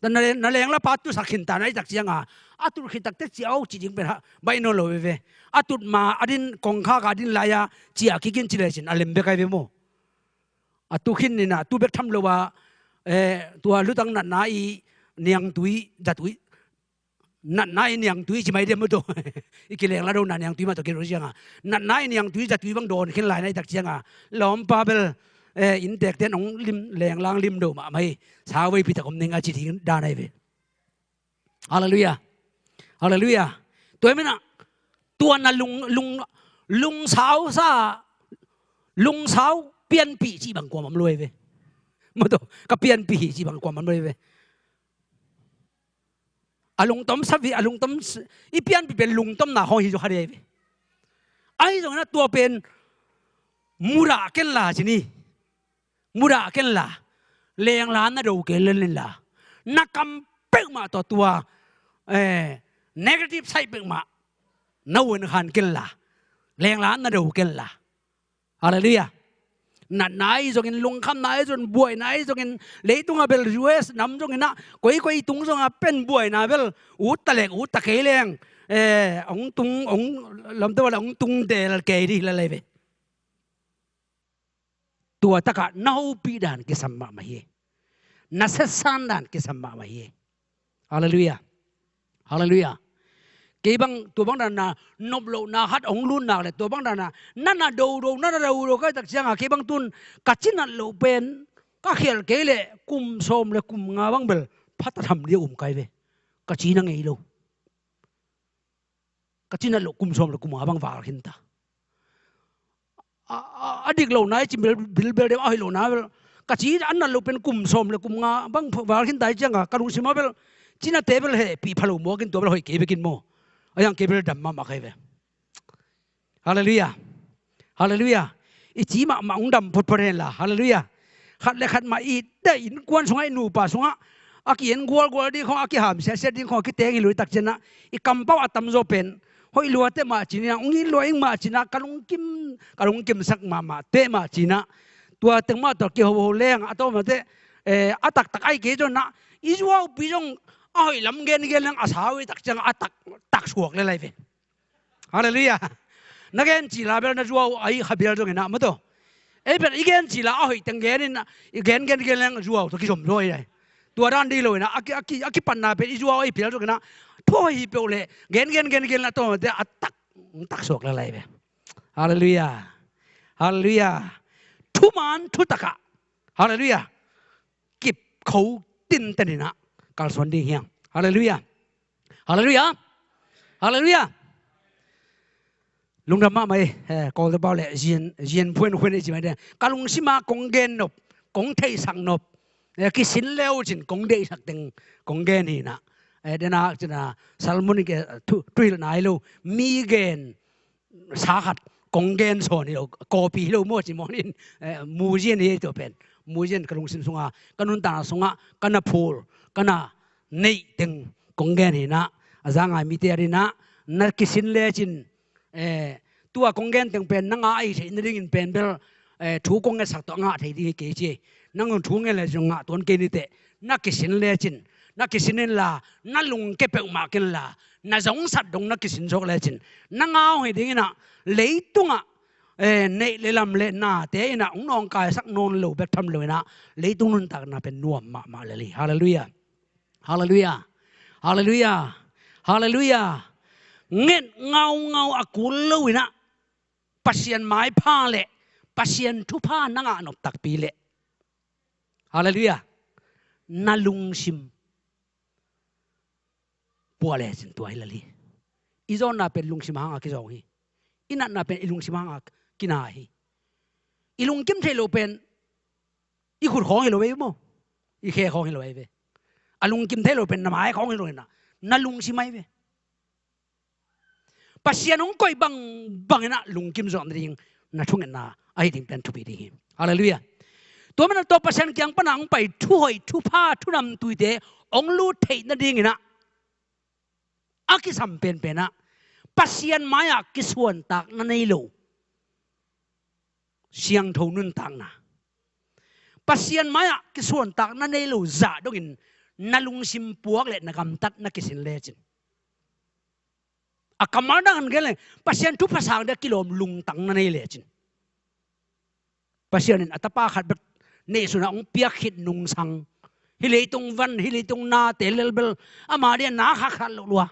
Na, na leng la pa tusak khin ta na i tak cianga a tut khit takte ciah aw cih ding pen ha baih nawn lo veve. A tut ma a din kongkhak a din lai-a ciah kik in ci lecin a lem bek ai ve maw. A tu khin inah tu bek tham lo a, eh, tua lutang natna i niangtui zatui, natna i niangtui ci mai diam maw tawh. I kileng la do na niangtui mah tawh kiro cianga natna i niangtui zatui bang dawn khin lai na i tak cianga lawmpa bel, eh, inntekte in hong lim, lenglang lim do mahmah hi. Sau veipi tak om ning a ci ding dan ai ve. Halleluiah. Halleluiah. Tua hi menah tua na lung, lung, lungsausa, lungsau pianpih cih bang kuamah om lo ai ve. Maw tawh ka pianpih hi cih bang kuamah om lo ai ve. A lungtom savi, a lungtom s-, i pianpih pen lungtomna khawng hi zaw kha dei ve. Ahi zongin a tua pen mudah kenla ci ni. Mudah kenla. Lengla na do kei lenla. Na kam peuhmah tawh tua, eh, negative side peuhmah na uan khan kenla. Lengla na do kenla. Halleluiah. Natna ahi zongin, lungkhamna ahi zongin, buaina ahi zongin, leitungah bel U S nam zongin ah koikoi tung zongah pen buaina bel ut ta leng ut ta kei leng, eh, hong tung, hong lamte ua le hong tung del kei dih hi lalai ve. Tua takah na hopih dan kisam mahmah hi. Na setsan dan kisam mahmah hi. Halleluiah. Halleluiah. Kei bang tua bang dana nop lohna khat hong lut nak le tua bang dana na na dodo, na na dodo ka i tak cianga kei bang tun ka cinat loh pen ka khial kei le kum sawm le kum nga bang bel phat a tham dia um kai ve. Ka cina ngei lo. Ka cinat loh kum sawm le kum nga bang val khin ta. A, a, a dik lo nai ci bil, bil, bil dem a hoih lo na bel ka ci a nat lo pen kum sawm le kum nga bang val khin ta hi cianga ka lungsim a bel cinate bel hehpih pha lo muakin tua bel hoih kei bekin maw. A yang kei bel dam mahmah kai ve. Halleluiah. Halleluiah. I ci mahmah hong dam photphot henla. Halleluiah. Khat le khat mah i te innkuan sungah i nupa sungah a ki-en gualgual ding khawng, a kiham siatsiat ding khawng a kiteng hi lo i tak cianah i kampau a tamzaw pen hoih luate mah cinah, hong it lua ing mah cinah, ka lungkim, ka lungkimsak mahmah te mah cinah. Tua teng mah tawh kihoho leng a tawmate, eh, a taktak ahi kei zonah i zuaupi zong a hoih lam gengen leng a sau i tak ciangah a tak, tak suak le lai ve. Halleluiah. Na gen cila bel na zuau ahi kha bel zonginah maw tawh. Ei pen i gen cila a hoih teng genin i gen gen gen leng zuau tawh kizom zaw hi lai. Tua dan dei lo inah a ki, a ki, a kipatna pen i zuau ahi pial zonginah thu hoih hi peuh le gen gen gen gen la tawmate a tak, tak suak lalai ve. Halleluiah. Halleluiah. Thuman thutakah. Halleluiah. Kipkho tinten inah kalsuan ding hiang. Halleluiah. Halleluiah. Halleluiah. Lungdam mahmah ei, eh, Kawlte pau le zian, zian phuan khuan ei ci mai ding. Ka lungsima kong gen nop, kong theihsak nop, eh, kisin leu cin kong deihsak teng kong gen hinah. Eh, dena cina Salmon ke thu, thuhilhna hi lo, mi gen sa khat kong gen sawn hi lo, copy hi lo maw ci mawnin, eh, muzian hi tua pen. Muzian ka lungsim sunga, ka nuntakna sunga ka na phul, ka na neih teng kong gen hi na. A za ngai mite a dinah na kisin lecin, eh, tua kong gen teng pen na ngah ahi theih nadingin pen bel, eh, thu kong ngetsak tawh a ngah thei ding hi kei ci. Nang un thu ngen lecin ngah tuan kei niteh. Na kisin lecin, na kisin inla, na lungke peuhmah kinla, na zongsat dong na kisin zawk lecin, na ngau hi dinginah, leitungah, eh, neih le lam le nate inah hong nawngkaisak nawn lo bek tham lo inah, leitung nuntakna pen nuam mahmah lel hi. Halleluiah. Halleluiah. Halleluiah. Halleluiah. Nget ngaungau a kul lo inah, Pasian maipha le Pasian thupha na ngah nop takpi le, halleluiah, na lungsim puah lecin tua hi lel hi. I zawnna pen lungsim hanga kizawng hi. I natna pen i lungsim hanga kina hi. I lungkim theih loh pen i khut khawng hi lo ei ve maw? I khe khawng hi lo ei ve. A lungkim theih loh pen na mai khawng hi lo inah, na lungsim ahi ve. Pasian hong koih bangbang inah lungkim zawh nading na thungetna ahi ding pen thupi ding hi. Halleluiah. Tua manah tua Pasian kiang pana hong pai thuhoih, thupha, thunamtuite hong lut theih nadinginah a kisam penpenah Pasian mai-ah kisuantak na nei lo siangtho nuntakna, Pasian mai-ah kisuantak na nei lo zah dongin na lungsim puak le na gamtat na kisin lecin, a kammal dang han gen le, Pasian thupha sang dia kilawm lungtang na nei lecin, Pasian in a tapa khat bek neihsunah hong piak khit nungsang, hih leitung van, hih leitung nate lelbel ama dia na khatkhat loh lua.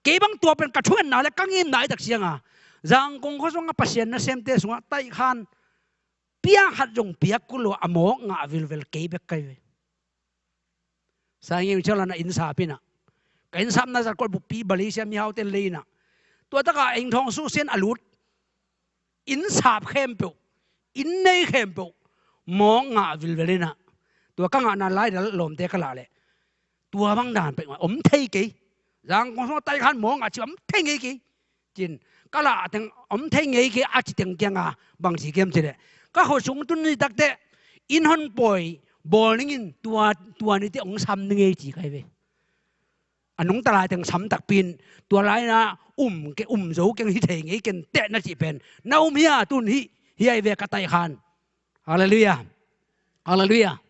Kei bang tua pen ka thungetna le ka ngimna i tak cianga, Zangkong khuasungah Pasian nasemte sungah taihkhan piang khat zong piak kul lo a mawk ngah vilvel kei bek kai ve. Saingim cialan a innsap inah, ka innsapna zat kol buppi Malaysia mihauten lei inah, tua taka engthawng suhsian a lut innsap khempeuh, inn nei khempeuh mawk ngah vilvel inah, tua ka ngahna laidal lawmte ka lah leh, tua bang dan peuhmah om thei kei. Zangkong sungah taihkhan mawk ngah ci om thei ngei kei. Cin, ka lah teng om thei ngei kei a ci teng kianga bang ci kiam ci leh, ka khua sung tun ni takteh inn hon pawi bawl ningin tua, tua niteh hong sam ni ngei ci kai ve. A nungta lai teng sam takpi in, tua laina um ke, um zo keng hi thei ngei ken teh na cih pen na um hi a, tun hi, hi ai ve ka taihkhan. Halleluiah. Halleluiah.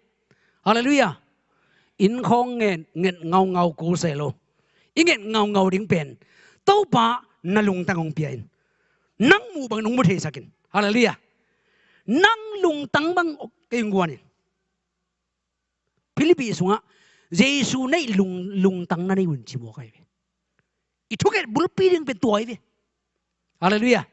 Halleluiah. Inn khawng ngen, nget ngaungau kul se lo. I nget ngaungau ding pen Topa na lungtang hong pia in. Nang muh bang nong mu theisak in. Halleluiah. Nang lungtang bang kei hong guan in. Philippi sungah Jesu neih lung, lungtang na nei un ci mawk ai ve. I thunget bulpi ding pen tua ai ve. Halleluiah.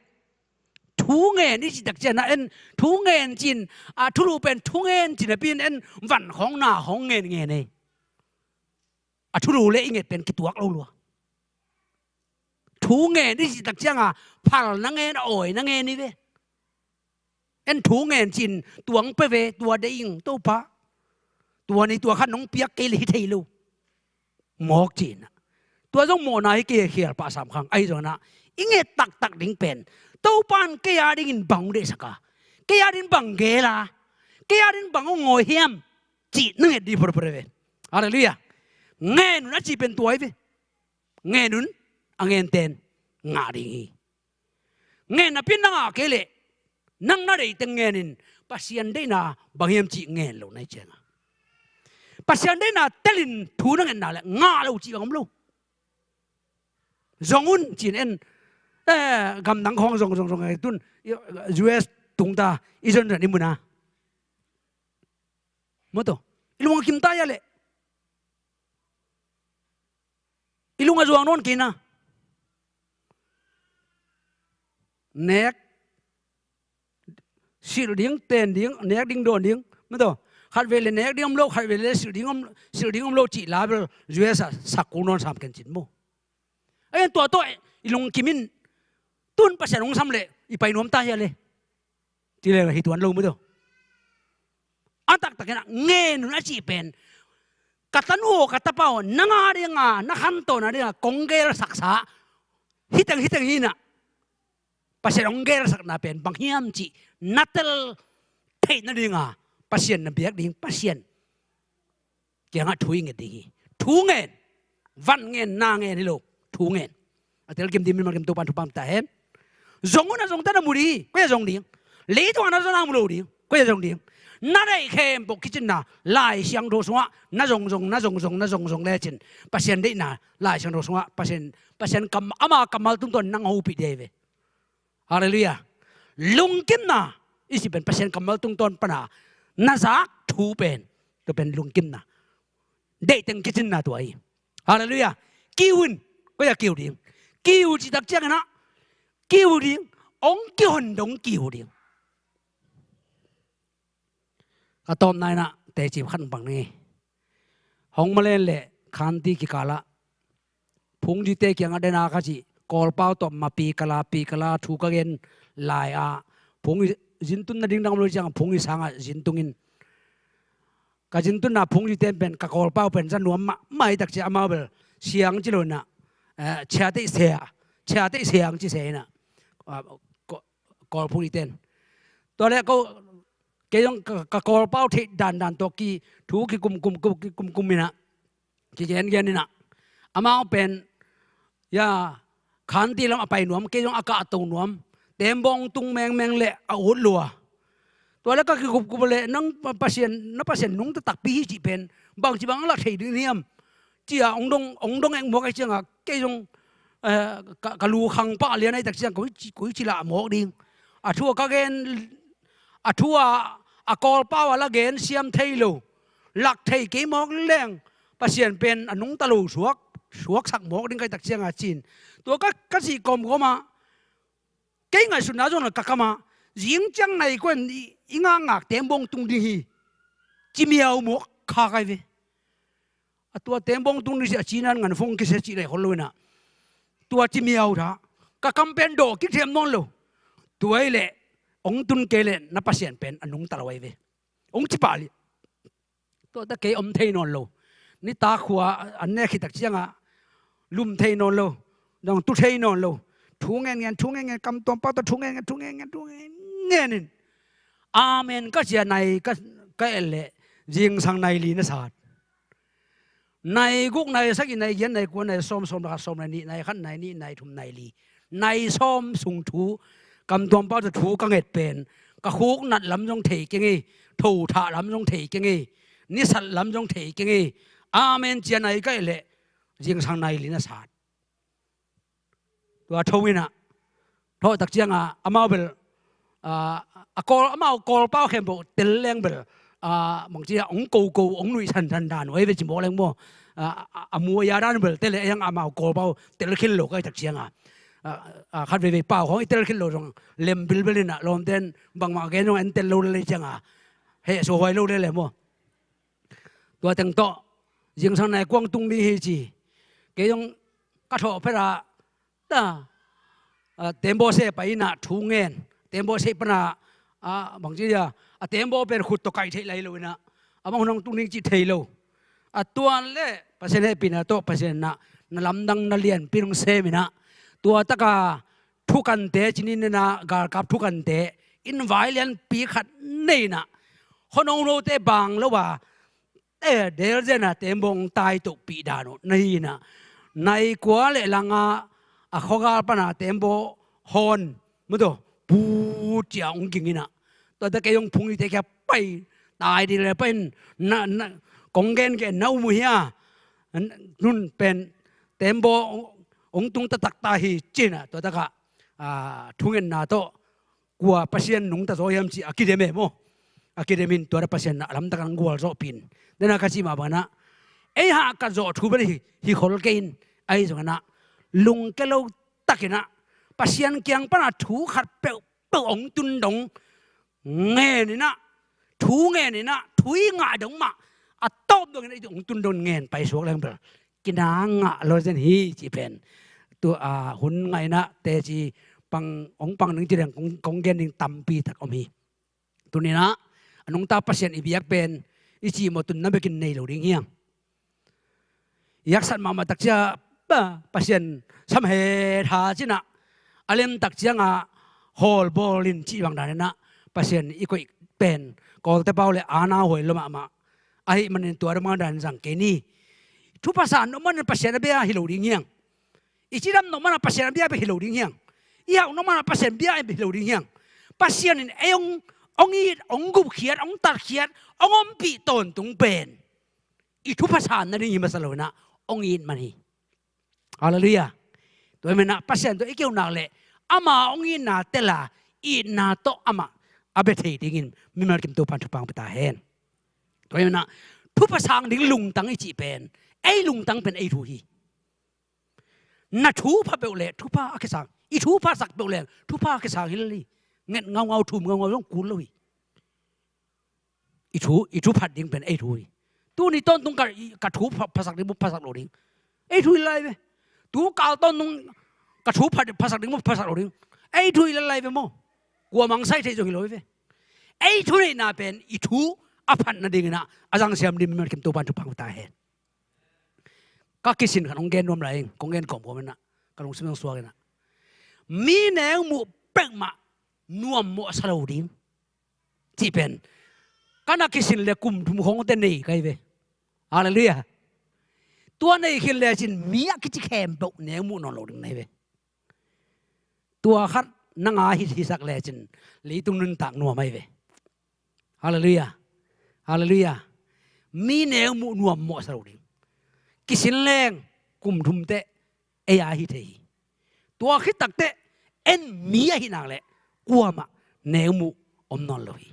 Thungen i cih tak ciangin en, thungen cin, a thulu pen thungen cin a pi in en, van khawng na khawng ngen ngen ei. A thulu le i nget pen kituak lo lua. Thungen i cih tak cianga phal na ngen, a awi na ngen i ve. En thungen cin, tua hong pe ve, tua deih ing Topa. Tua ni tua khat nong piak kei le hi thei lo. Mawk cin ah. Tua zong mawhna hi kei khial pah sam khang. Ahi zongin ah, i nget taktak ding pen, Topa in kei a dingin bang hong deihsak a, kei a dingin bang gel a, kei a dingin bang hong ngawi hiam cih na nget ding photphot ve. Halleluiah. Ngen un a cih pen tua hi ve. Ngen un, a ngenten ngah ding hi. Ngen napi in na ngah kei leh, nang na deih teng ngen in, Pasian deihna bang hiam cih ngen lo na hi cianga. Pasian deihna telin thu na ngetna leh ngah lo cih bang om lo. Zong un cin en, eh, gamdang khawng zong, zong, zong, eh, tun, U S tungta, i zon zon i muna. Maw taw, i lung a kim ta ia leh. I lung a zuang nawn kei na. Nek, silh ding, ten ding, nek ding, dawn ding. Maw taw, khat vei leh nek ding om lo, khat vei leh silh ding om, silh ding om lo cih la bel U S a sak kul nawn sam ken cin maw. Ahi tua tawh i lungkim in, tun Pasian hong sam leh i pai nuam ta hia le. Ci leh hi tuan lo maw taw. A taktakin ah ngen un a cih pen, ka tanu aw, ka tapa aw, nang a dinga, na khantohna dinga kong gelsaksa, hiteng hiteng hi inah, Pasian hong gelsakna pen bang hiam cih na tel theih nadinga Pasian na biak ding, Pasian kiangah thu i nget ding hi. Thu ngen. Van ngen, na ngen hi lo. Thu ngen. A telkim ding, min malkim Topa'n thupha pia ta hen. Zong un, a zong ta na mu ding hi. Koi a zong ding? Leitung a na zong na mu lo ding. Koi a zong ding? Na deih khempeuh kicinna Lai Siangtho sungah na zong zong, na zong zong, na zong zong lecin, Pasian deihna Lai Siangtho sungah Pasian, Pasian kam, ama kammal tungtawn nang hopih ding hi ve. Halleluiah. Lungkimna i cih pen Pasian kammal tungtawn pana na zak thu pen, tua pen lungkimna. Deih teng kicinna tua hi. Halleluiah. Kiu in. Koi a kiu ding? Kiu cih tak cianginah, kiu ding, hong kihon dong kiu ding. A tawpna inah teci khat hong pang ni. Hong Malen le Khanti kikalah phungzite kiangah dena ka cih, Kawlpau tawh ma pikala, pikala thu ka gen lai-ah, phungzi zintun nading dang om lo ciangah phungzi sangah zintungin, ka zintunna phungzite pen, ka Kawlpau pen za nuam mahmah hi tak ciah, amau bel siang ci lo inah, eh, ciateih sea, ciateih siang ci se inah, ah, Kaw-, Kawl phungzite in. Tua leh ko, kei zong ka, ka Kawlpau theih dandan tawh ki, thu kikum kum, kum, kikum kum inah, kigen gen inah, amau pen, ya, Khanti lam a pai nuam, kei zong a kahto nuam, tembaw hong tung mengmeng leh a ut lua. Tua leh ka kikupkup leh, nang Pasian, na Pasian nungta takpi hi cih pen bangci bang a lak thei ding hiam, ci-a hong dong, hong dong ekmuak ahih ciangah, kei zong, eh, ka, ka lukhang pah lian ahih tak ciang, koi ci, koi ci lah mawk ding. A thu a ka gen, a thu a, a Kawlpau a la gen siam thei lo, lak thei kei mawk leng, Pasian pen a nungta lo suak, suaksak mawk ding ka hih tak ciangah ci-in. Tua ka, ka cih kawmkawmah, kei ngaihsutna zong ka kamah, zing ciang nai kuan i, i ngakngak tembaw hong tung ding hi, ci miau mawk kha kai ve. A tua tembaw hong tung ding cih a cinan nganfong kisia cih leh khol lo inah, tua ci miau tha. Ka kam pen dawh kik thiam nawn lo. Tua hi leh hong tun kei leh na Pasian pen a nungta lo ahi ve, hong ci pah liah. Tua ta kei om thei nawn lo. Nitak khua an nek khit tak ciangah lum thei nawn lo. Dong tu thei nawn lo. Thu ngen ngen, thu ngen ngen, kam tuam pau tawh thu ngen ngen, thu ngen ngen, thu ngen ngen in. Amen ka ci-a nai ka, ka et leh zingsang nai li na sat. Nai guk, nai sagih, nai giat, nai kua, nai sawm, sawm le khat, sawm le nih, nai khat, nai nih, nai thum, nai li, nai sawm sung thu, kam tuam pau tawh thu ka nget pen, ka khuknat lam zong thei keng hi, thothah lam zong thei keng hi, nisat lam zong thei keng hi. Amen ci-a nai ka et leh zingsang nai li na sat. Tua tho inah, tho tak ciangah amau bel, ah, a Kawl, amau Kawlpau khempeuh tel leng bel, ah, bangci a hong koko, hong nuihsan dan dan uh ahi ve ci mawk leng maw. Ah, a, a mu a ya dan bel tel leng, amau Kawlpau tel khit lo ka hih tak ciangah, ah, ah, khat veivei pau khawng i tel khit lo zong lem bilbel inah, lawmte in bangmah gen zong en tel lo lel ahih ciangah hehsuah huai lo lel e maw. Tua teng tawh zingsang nai kua hong tung ding hi ci. Kei zong ka thawh phet ah, ta, ah, tembaw se pai inah thu ngen. Tembaw se pana, ah, bangci dia, a tembaw pen khut tawh kaih theih lai lo inah, a bang hun hong tung ding cih thei lo. A tua leh Pasian hehpihna tawh Pasian inah na lamdang na lianpi hong sem inah, tua taka thukante, cinin nena galkap thukante in vai lianpi khat nei inah, khuano note bang lo a, eh, delzena tembaw hong taitohpih dan uh na hi inah, nai kua le langa a khuagal pana tembaw hawn, maw taw, pu cia hong ging inah, tua ta kei hong phungzite kia pai, tai ding le pai in, na, na, kong gengen na um uh hia, nun pen tembaw hong, hong tung taktak ta hi ci inah, tua takah, ah, thungetna tawh kua Pasian nungta zaw hiam cih a kidem e maw. A kidem in tua dah Pasian a lamtak a nang gualzawhpih in. Dena ka cih mah banah, ei hahkat zawh thu bel hi, hi khol kei in, ahi zonginah lungkia lo takinah Pasian kiang panah thu khat peuhpeuh hong tun dong ngeninah, thu ngeninah, thu i ngah dong mah a tawp dongin hong tun dong ngen paisuak leng bel kina ngah lo zen hi cih pen. Tu a hun ngainah teci pang, hong pang ding ci leng kong, kong gen ding tampi tak om hi. Tuninah a nungta Pasian i biak pen i cih mawh tunna bekin nei lo ding hiang. i haksat mahmah tak ciang, ba, Pasian sam het ha cinah, a lemtak ciangah hawlbawl in cih bang daninah Pasian i koih pen Kawlte pau le ana huai lua mahmah ahih manin tua dong bang danin zang kei ni. Thupha sa nop manin Pasian a bia hi lo ding hiang. I cidam nop manin Pasian a bia bek hi lo ding hiang. I hauh nop manin Pasian bia hi lo ding hiang. Pasian in ei hong, hong it, hong gupkhiat, hong tatkhiat, hong ompih tawntung pen i thupha sa nading hi masa loinah hong it man hi. Halleluiah. Tua hi menah Pasian tawh i keunak le ama hong itna tela itna tawh amah a bia thei dingin mimal kim Topan thupha hong pia ta hen. Tua hi menah thupha sang ding lungtang i cih pen, ei lungtang pen ei thu hi. Na thupha peuh le thupha a kisang, i thupha sak peuh le thupha a kisang hi lel hi. Nget ngaungau, thum ngaungau zong kul lo hi. I thu, i thu phat ding pen ei thu hi. Tuni tawntung ka, ka thu pha-, phasak ding maw, phasak lo ding. Ei thu hi lai ve. Tu kal tawntung ka thu phat, phasak ding maw, phasak lo ding. Ei thu hi lai ve maw. Kua mangsaih thei zong hi lo hi ve. Ei thuneihna pen i thu a phat nadinginah a zangsiam ding mimal kim Topan thupha hong pia ta hen. Ka kisin khat hong gen nuam lai ing, kong gen kawmkawm inah ka lungsim hong suak inah, mi neu muh pek mah nuam mawh sa lo ding cih pen ka na kisin le kum thum khawng te nei kai ve. Halleluiah. Tua nei khin lecin mi a kici khempeuh neu muh nawn lo ding na hi ve. Tua khat na ngah hi, hisak lecin leitung nuntak nuam ahi ve. Halleluiah. Halleluiah. Mi neu muh nuam mawh sa lo ding. Kisin leng kum thum teh ei a hi thei hi. Tua khit takteh en mi ahih nak leh kuamah neu muh om nawn lo hi.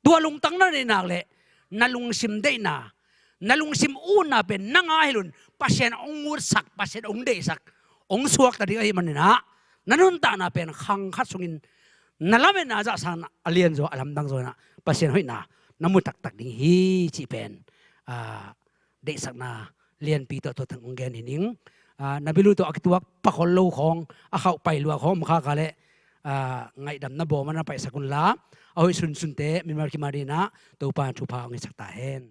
Tua lungtang na neih nak leh na lungsim deihna, na lungsim utna pen nang a hi loin Pasian hong utsak, Pasian hong deihsak, hong suakta ding ahih maninah na nuntakna pen khang khat sungin na lametna zahsakna a lianzaw, a lamdangzaw inah Pasian hoihna na mu taktak ding hi cih pen, ah, deihsakna lianpi tawh tua teng hong gen hi ning. Ah, na bilu tawh a kituak pakhol lo khawng, a khauh pai lua khawng om khaka leh, ah, ngaihdamna bawm a na paihsak unla, a hoih sunsunte mimal kim a dinah Topa thupha hong hisak ta hen.